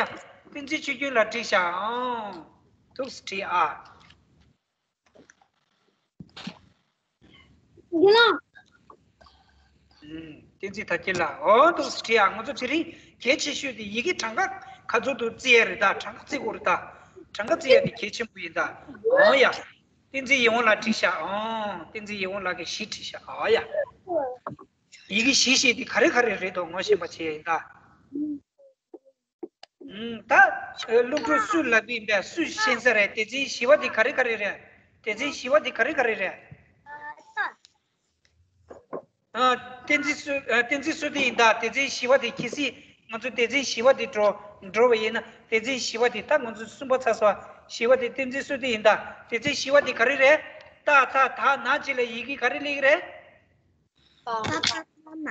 བསྟན་འཛིན་ཆོས་སྐྱོང་ལགས་འགྲིག་ཤག་ཨོ། ཐུགས་རྗེ་ཆེ་ཨ། རྒན་ལགས། ཨུམ། བསྟན་འཛིན་དར་རྒྱས་ལགས། ཨོ། ཐུགས་རྗེ་ཆེ་ཨ། ང་ཚོ་དེ་རིང་གལ་ཆེ་ཤོས་དེ་ཡི་གེ་གྲངས་ཀ་ག་ཚོད་འདུག་བརྩི་ཡ་རེད་ད། གྲངས་ཀ་བརྩི་དགོས་རེད་ད། གྲངས་ཀ་བརྩི་ཡ་དེ་གལ་ཆེན་པོ་ཡིན་ད། ཨོ་ཡ། བསྟན་འཛིན་ཡིད་འོང་ལགས་འགྲིག་ཤག་ཨོ། བསྟན་འཛིན་ཡིད་འོང་ལགས་ཀྱིས་བཞི་བྲིས་ཤག་ཨོ་ཡ། ཡི་གེ་བཞི་བཞི་དེ་ག་རེ་ག་རེ་རེད་དོ། ངོ་ཤེས་པ་བྱས་ཡིན་ད། ཨུམ། ད་སློབ་ཕྲུག་སུ་ལབ་ཀྱི་ཡིན་པས། སུས་ཤེས་ས་རེད། སྡེ་ཚན་བཞི་པ་དེ་ག་རེ་ག་རེ་རེད། སྡེ་ཚན་བཞི་པ་དེ་ག་རེ་ག་རེ་རེད། ཨ། བསྟན་འཛིན་བསོད། ཨ། བསྟན་འཛིན་བསོད་བདེ་ཡིན་ད། སྡེ་ཚན་བཞི་པ་དེ་གལ་སྲིད་ང་ཚོ་སྡེ་ཚན་བཞི་པ་དེ་འགྲོ། འགྲོ་བ་ཡིན་ན། སྡེ་ཚན་བཞི་པ་དེ། ད་ང་ཚོ་གསུམ་པ་ཚར་སོང་། བཞི་པ་དེ་བསྟན་འཛིན་བསོད་བདེ་ཡིན་ད། སྡེ་ཚན་བཞི་པ་དེ་ག་རེ་རེད། ཏ། ཐ། ད། ན་བཅས་ལ་ཡི་གེ་ག་རེ་སླེབས་ཀྱི་རེད། པ། པ། ཕ། མ།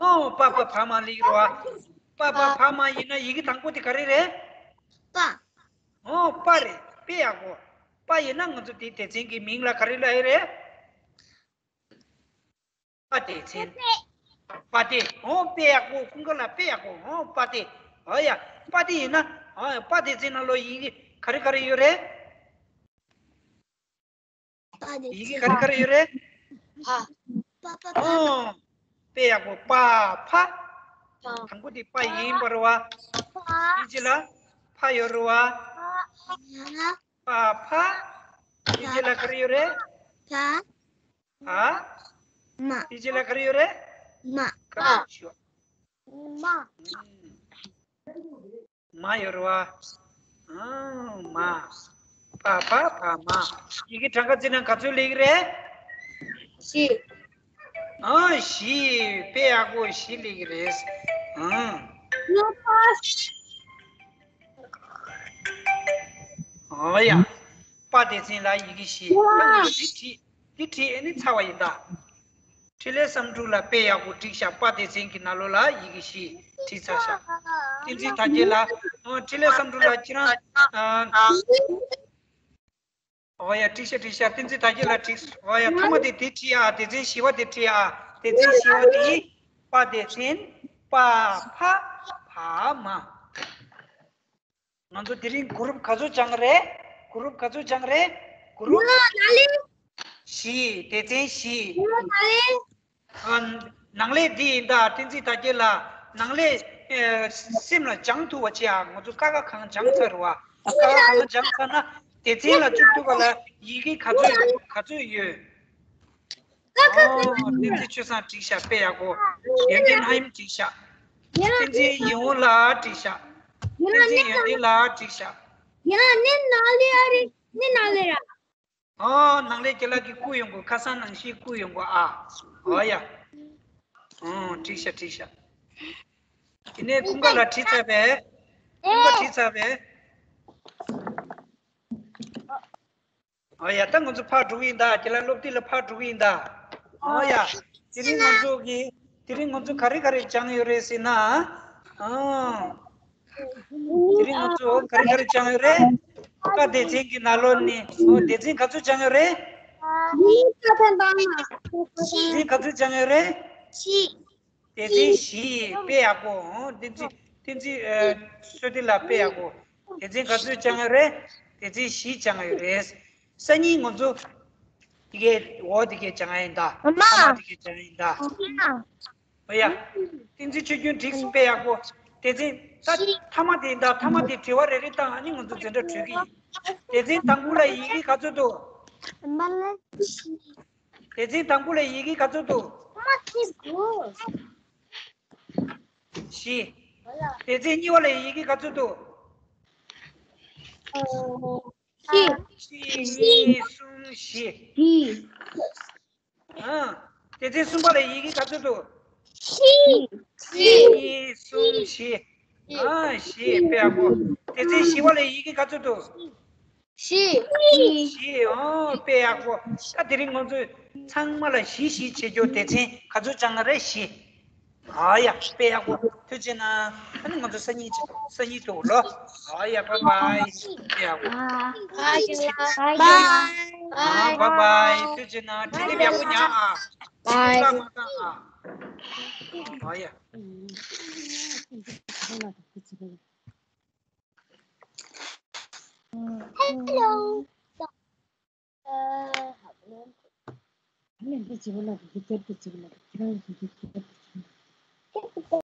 ཨོ། པ། པ། ཕ། མ་སླེབས་ཀྱི་རེད་བ། པ། པ། ཕ། མ་ཡིན་ན་ཡི་གེ་དང་པོ་དེ་ག་རེ་རེད། པ། ཨོ། པ་རེད། དཔེ་ཡག་པོ། པ་ཡིན་ན་ང་ཚོ་དེ་སྡེ་ཚན་གྱི་མིང་ལ་ག་རེ་ལབ་ཡ་རེད། པ་སྡེ་ཚན། པ་སྡེ། ཨོ། དཔེ་ཡག་པོ། ཀུན་དགའ་ལགས་དཔེ་ཡག་པོ། ཨོ། པ་སྡེ། ཨོ་ཡ། པ་སྡེ་ཡིན་ན། ཨོ་ཡ། པ་སྡེ་ཚན་ནང་ལོགས་ཡི་གེ་ ག་རེ་ག་རེ་ཡོད་རེད། ཡི་གེ་ག་རེ་ག་རེ་ཡོད་རེད། ཕ། ཕ་ཕ་ཕ། ཨོ། དཔེ་ཡག་པོ། པ་ཕ། ཕ། དང་པོ་དེ་པ་ཡིན་པ་རེད་བ། ཕ། དེ་རྗེས་ལ་ཕ་ཡོད་རེད་བ། ཕ། པ་ཕ། དེ་རྗེས་ལ་ག་རེ་ཡོད་རེད། ཕ། ཕ། མ། དེ་རྗེས་ལ་ག་རེ་ཡོད་རེད། མ། ག་རེ་ཞུ། མ། མ་ཡོད་རེད་བ། ཨང་། མ། པ་ཕ་བ་མ། ཡི་གེ་གྲངས་ཀ་བརྩིས་ན་ག་ཚོད་སླེབས་ཀྱི་རེད། བཞི། ཨང་། བཞི། དཔེ་ཡག་པོ། བཞི་སླེབས་ཀྱི་རེད། ཨང་། ཨོ་ཡ། པ་སྡེ་ཚན་ལ་ཡི་གེ་བཞི། ད་ང་ཚོ་འདི་བྲིས། འདི་བྲིས་ཨ་ནི་ཚར་བ་ཡིན་ད། འཕྲིན་ལས་བསམ་འགྲུབ་ལ་དཔེ་ཡག་པོ་བསྒྲིགས་ཤག་པ་སྡེ་ཚན་གྱི་ནང་ལོགས་ལ་ཡི་གེ་བཞི་བྲིས་ཚར་ཤག་བསྟན་འཛིན་དར་རྒྱས་ལགས། ཨ། འཕྲིན་ལས་བསམ་འགྲུབ་ལགས་ཁྱེད་རང་། ཨ། ཨོ་ཡ། བྲིས་ཤག་བྲིས་ཤག་བསྟན་འཛིན་དར་རྒྱས་ལགས་བྲིས། ཨོ་ཡ། ཐ་མ་དེ་དེ་བྲིས་ཨ། སྡེ་ཚན་བཞི་བ་དེ་བྲིས་ཨ། སྡེ་ཚན་བཞི་བ་དེ་པ་སྡེ་ཚན། པ་ཕ་བ་མ། ང་ཚོ་དེ་རིང་གུ་རུབ་ག་ཚོད་སྦྱངས་རེད། གུ་རུབ་ག་ཚོད་སྦྱངས་རེད། གུ་རུབ། ཡ། ནང་ལས། བཞི། སྡེ་ཚན་བཞི། ཡ། ནང་ལས། ཨ། ནང་ལས་འདི་ཡིན་ད། བསྟན་འཛིན་དར་རྒྱས་ལགས། ནང་ལས། ཨེ། སེམས་ལ་སྦྱང་ཐུབ་པ་བྱེད་ཨ། ང་ཚོ་ཀ་ཁ་གང་སྦྱངས་ཚར་རེད་བ། ཀ་ཁ་གང་སྦྱངས་ཚར་ན་སྡེ་ཚན་ལ་བཅུག་ཐུབ་པ་ལ་ཡི་གེ་ག་ཚོད་ཡོད། ག་ཚོད་ཡོད། ཨོ། བསྟན་འཛིན་ཆོས་བཟང་བྲིས་ཤག་དཔེ་ཡག་པོ། ཡོན་ཏན་ལྷ་ཡུམ་བྲིས་ཤག་བསྟན་འཛིན་ཡིད་འོང་ལགས་བྲིས་ཤག་བསྟན་འཛིན་ཡོན་ཏན་ལགས་བྲིས་ཤག་ཡིན་ན་ནི་ནང་ལས་ཨ་རེད། ནི་ནང་ལས་ར། ཨོ། ནང་ལས་རྒན་ལགས་ཀྱིས་བསྐུར་ཡོང་དགོས། ཁ་སང་ནང་བཞིན་བསྐུར་ཡོང་དགོས་ཨ། ཨོ་ཡ། ཨོ། བྲིས་ཤག་བྲིས་ཤག་དེ་ནས་ཀུན་དགའ་ལགས་བྲིས་ཚར་བས། ཀུན་དགའ་བྲིས་ཚར་བས། ཨོ་ཡ། ད་ང་ཚོ་ཕར་འགྲོ་གི་ཡིན་ད། རྒན་ལགས་སློབ་དེབ་ལ་ཕར་འགྲོ་གི་ཡིན་ད། ཨོ་ཡ། དེ་རིང་ང་ཚོ་གི་དེ་རིང་ང་ཚོ་ག་རེ་ག་རེ་སྦྱངས་ཡོད་རེད་ཟེར་ན། ཨང་། དེ་རིང་ང་ཚོ་ག་རེ་ག་རེ་སྦྱངས་ཡོད་རེད། པ་སྡེ་ཚན་གྱི་ནང་ལོགས་ནས། ཨོ། སྡེ་ཚན་ག་ཚོད་སྦྱངས་ཡོད་རེད། སྡེ་ཚན་ག་ཚོད་སྦྱངས་ཡོད་རེད། སྡེ་ཚན་བཞི། དཔེ་ཡག་པོ། ཨོ། བསྟན་འཛིན། བསྟན་འཛིན། ཨ། བསོད་བདེ་ལགས་དཔེ་ཡག་པོ། སྡེ་ཚན་ག་ཚོད་སྦྱངས་ཡོད་རེད། སྡེ་ཚན་བཞི་སྦྱངས་ཡོད་རེད། སང་ཉིན་ང་ཚོ་དེ་གའི། འོ། དེ་གའི་སྦྱང་ཡ་ཡིན་ད། ཨ་མ། ཐ་མ་དེ་གའི་སྦྱང་ཡ་ཡིན་ད། ཨ་ཡ། བསྟན་འཛིན་ཆོས་སྐྱོང་བྲིས་དཔེ་ཡག་པོ། སྡེ་ཚན་ད་ཐ་མ་དེ་ཡིན་ད། ཐ་མ་དེ་དྲི་བ་རེ་རེ་བཏང་། ཨ་ནི་ང་ཚོ་འཛིན་གྲྭ་གྲོལ་གི་ཡིན། སྡེ་ཚན་དང་པོ་ལ་ཡི་གེ་ག་ཚོད་འདུག་སྡེ་ཚན་དང་པོ་ལ་ཡི་གེ་ག་ཚོད་འདུག་བཞི། སྡེ་ཚན་གཉིས་པ་ལ་ཡི་གེ་ག་ཚོད་འདུག་བཞི། གཅིག་གཉིས་གསུམ་བཞི། བཞི། ཨ། སྡེ་ཚན་གསུམ་པ་ལ་ཡི་གེ་ག་ཚོད་འདུག་བཞི། གཅིག་གཉིས་གསུམ་བཞི། ཨ། བཞི། དཔེ་ཡག་པོ། སྡེ་ཚན་བཞི་པ་ལ་ཡི་གེ་ག་ཚོད་འདུག་བཞི། བཞི། ཨོ། དཔེ་ཡག་པོ། ད་དེ་རིང་ང་ཚོས་ཚང་མ་ལ་བཞི་བཞི་བྱེད་རྒྱུ། སྡེ་ཚན་ག་ཚོད་སྦྱངས་རེད། བཞི། ཨ་ཡ། དཔེ་ཡག་པོ། ཐུགས་རྗེ་གནང་། ཨ་ནི་ང་ཚོ་སང་ཉིན་ཅིག་སང་ཉིན་ཐུག་ལོ། ཨ་ཡ། བཱའི་བཱའི། དཔེ་ཡག་པོ། བཱའི་བཱའི། ཨ། བཱའི་བཱའི། ཐུགས་རྗེ་གནང་། བྲིས་དེབ་ཡག་པོ་ཉར་ཨ། བཱའི། སྐུ་ལ་མ་བཏང་ཨ། ཨ་ཡ། Hello.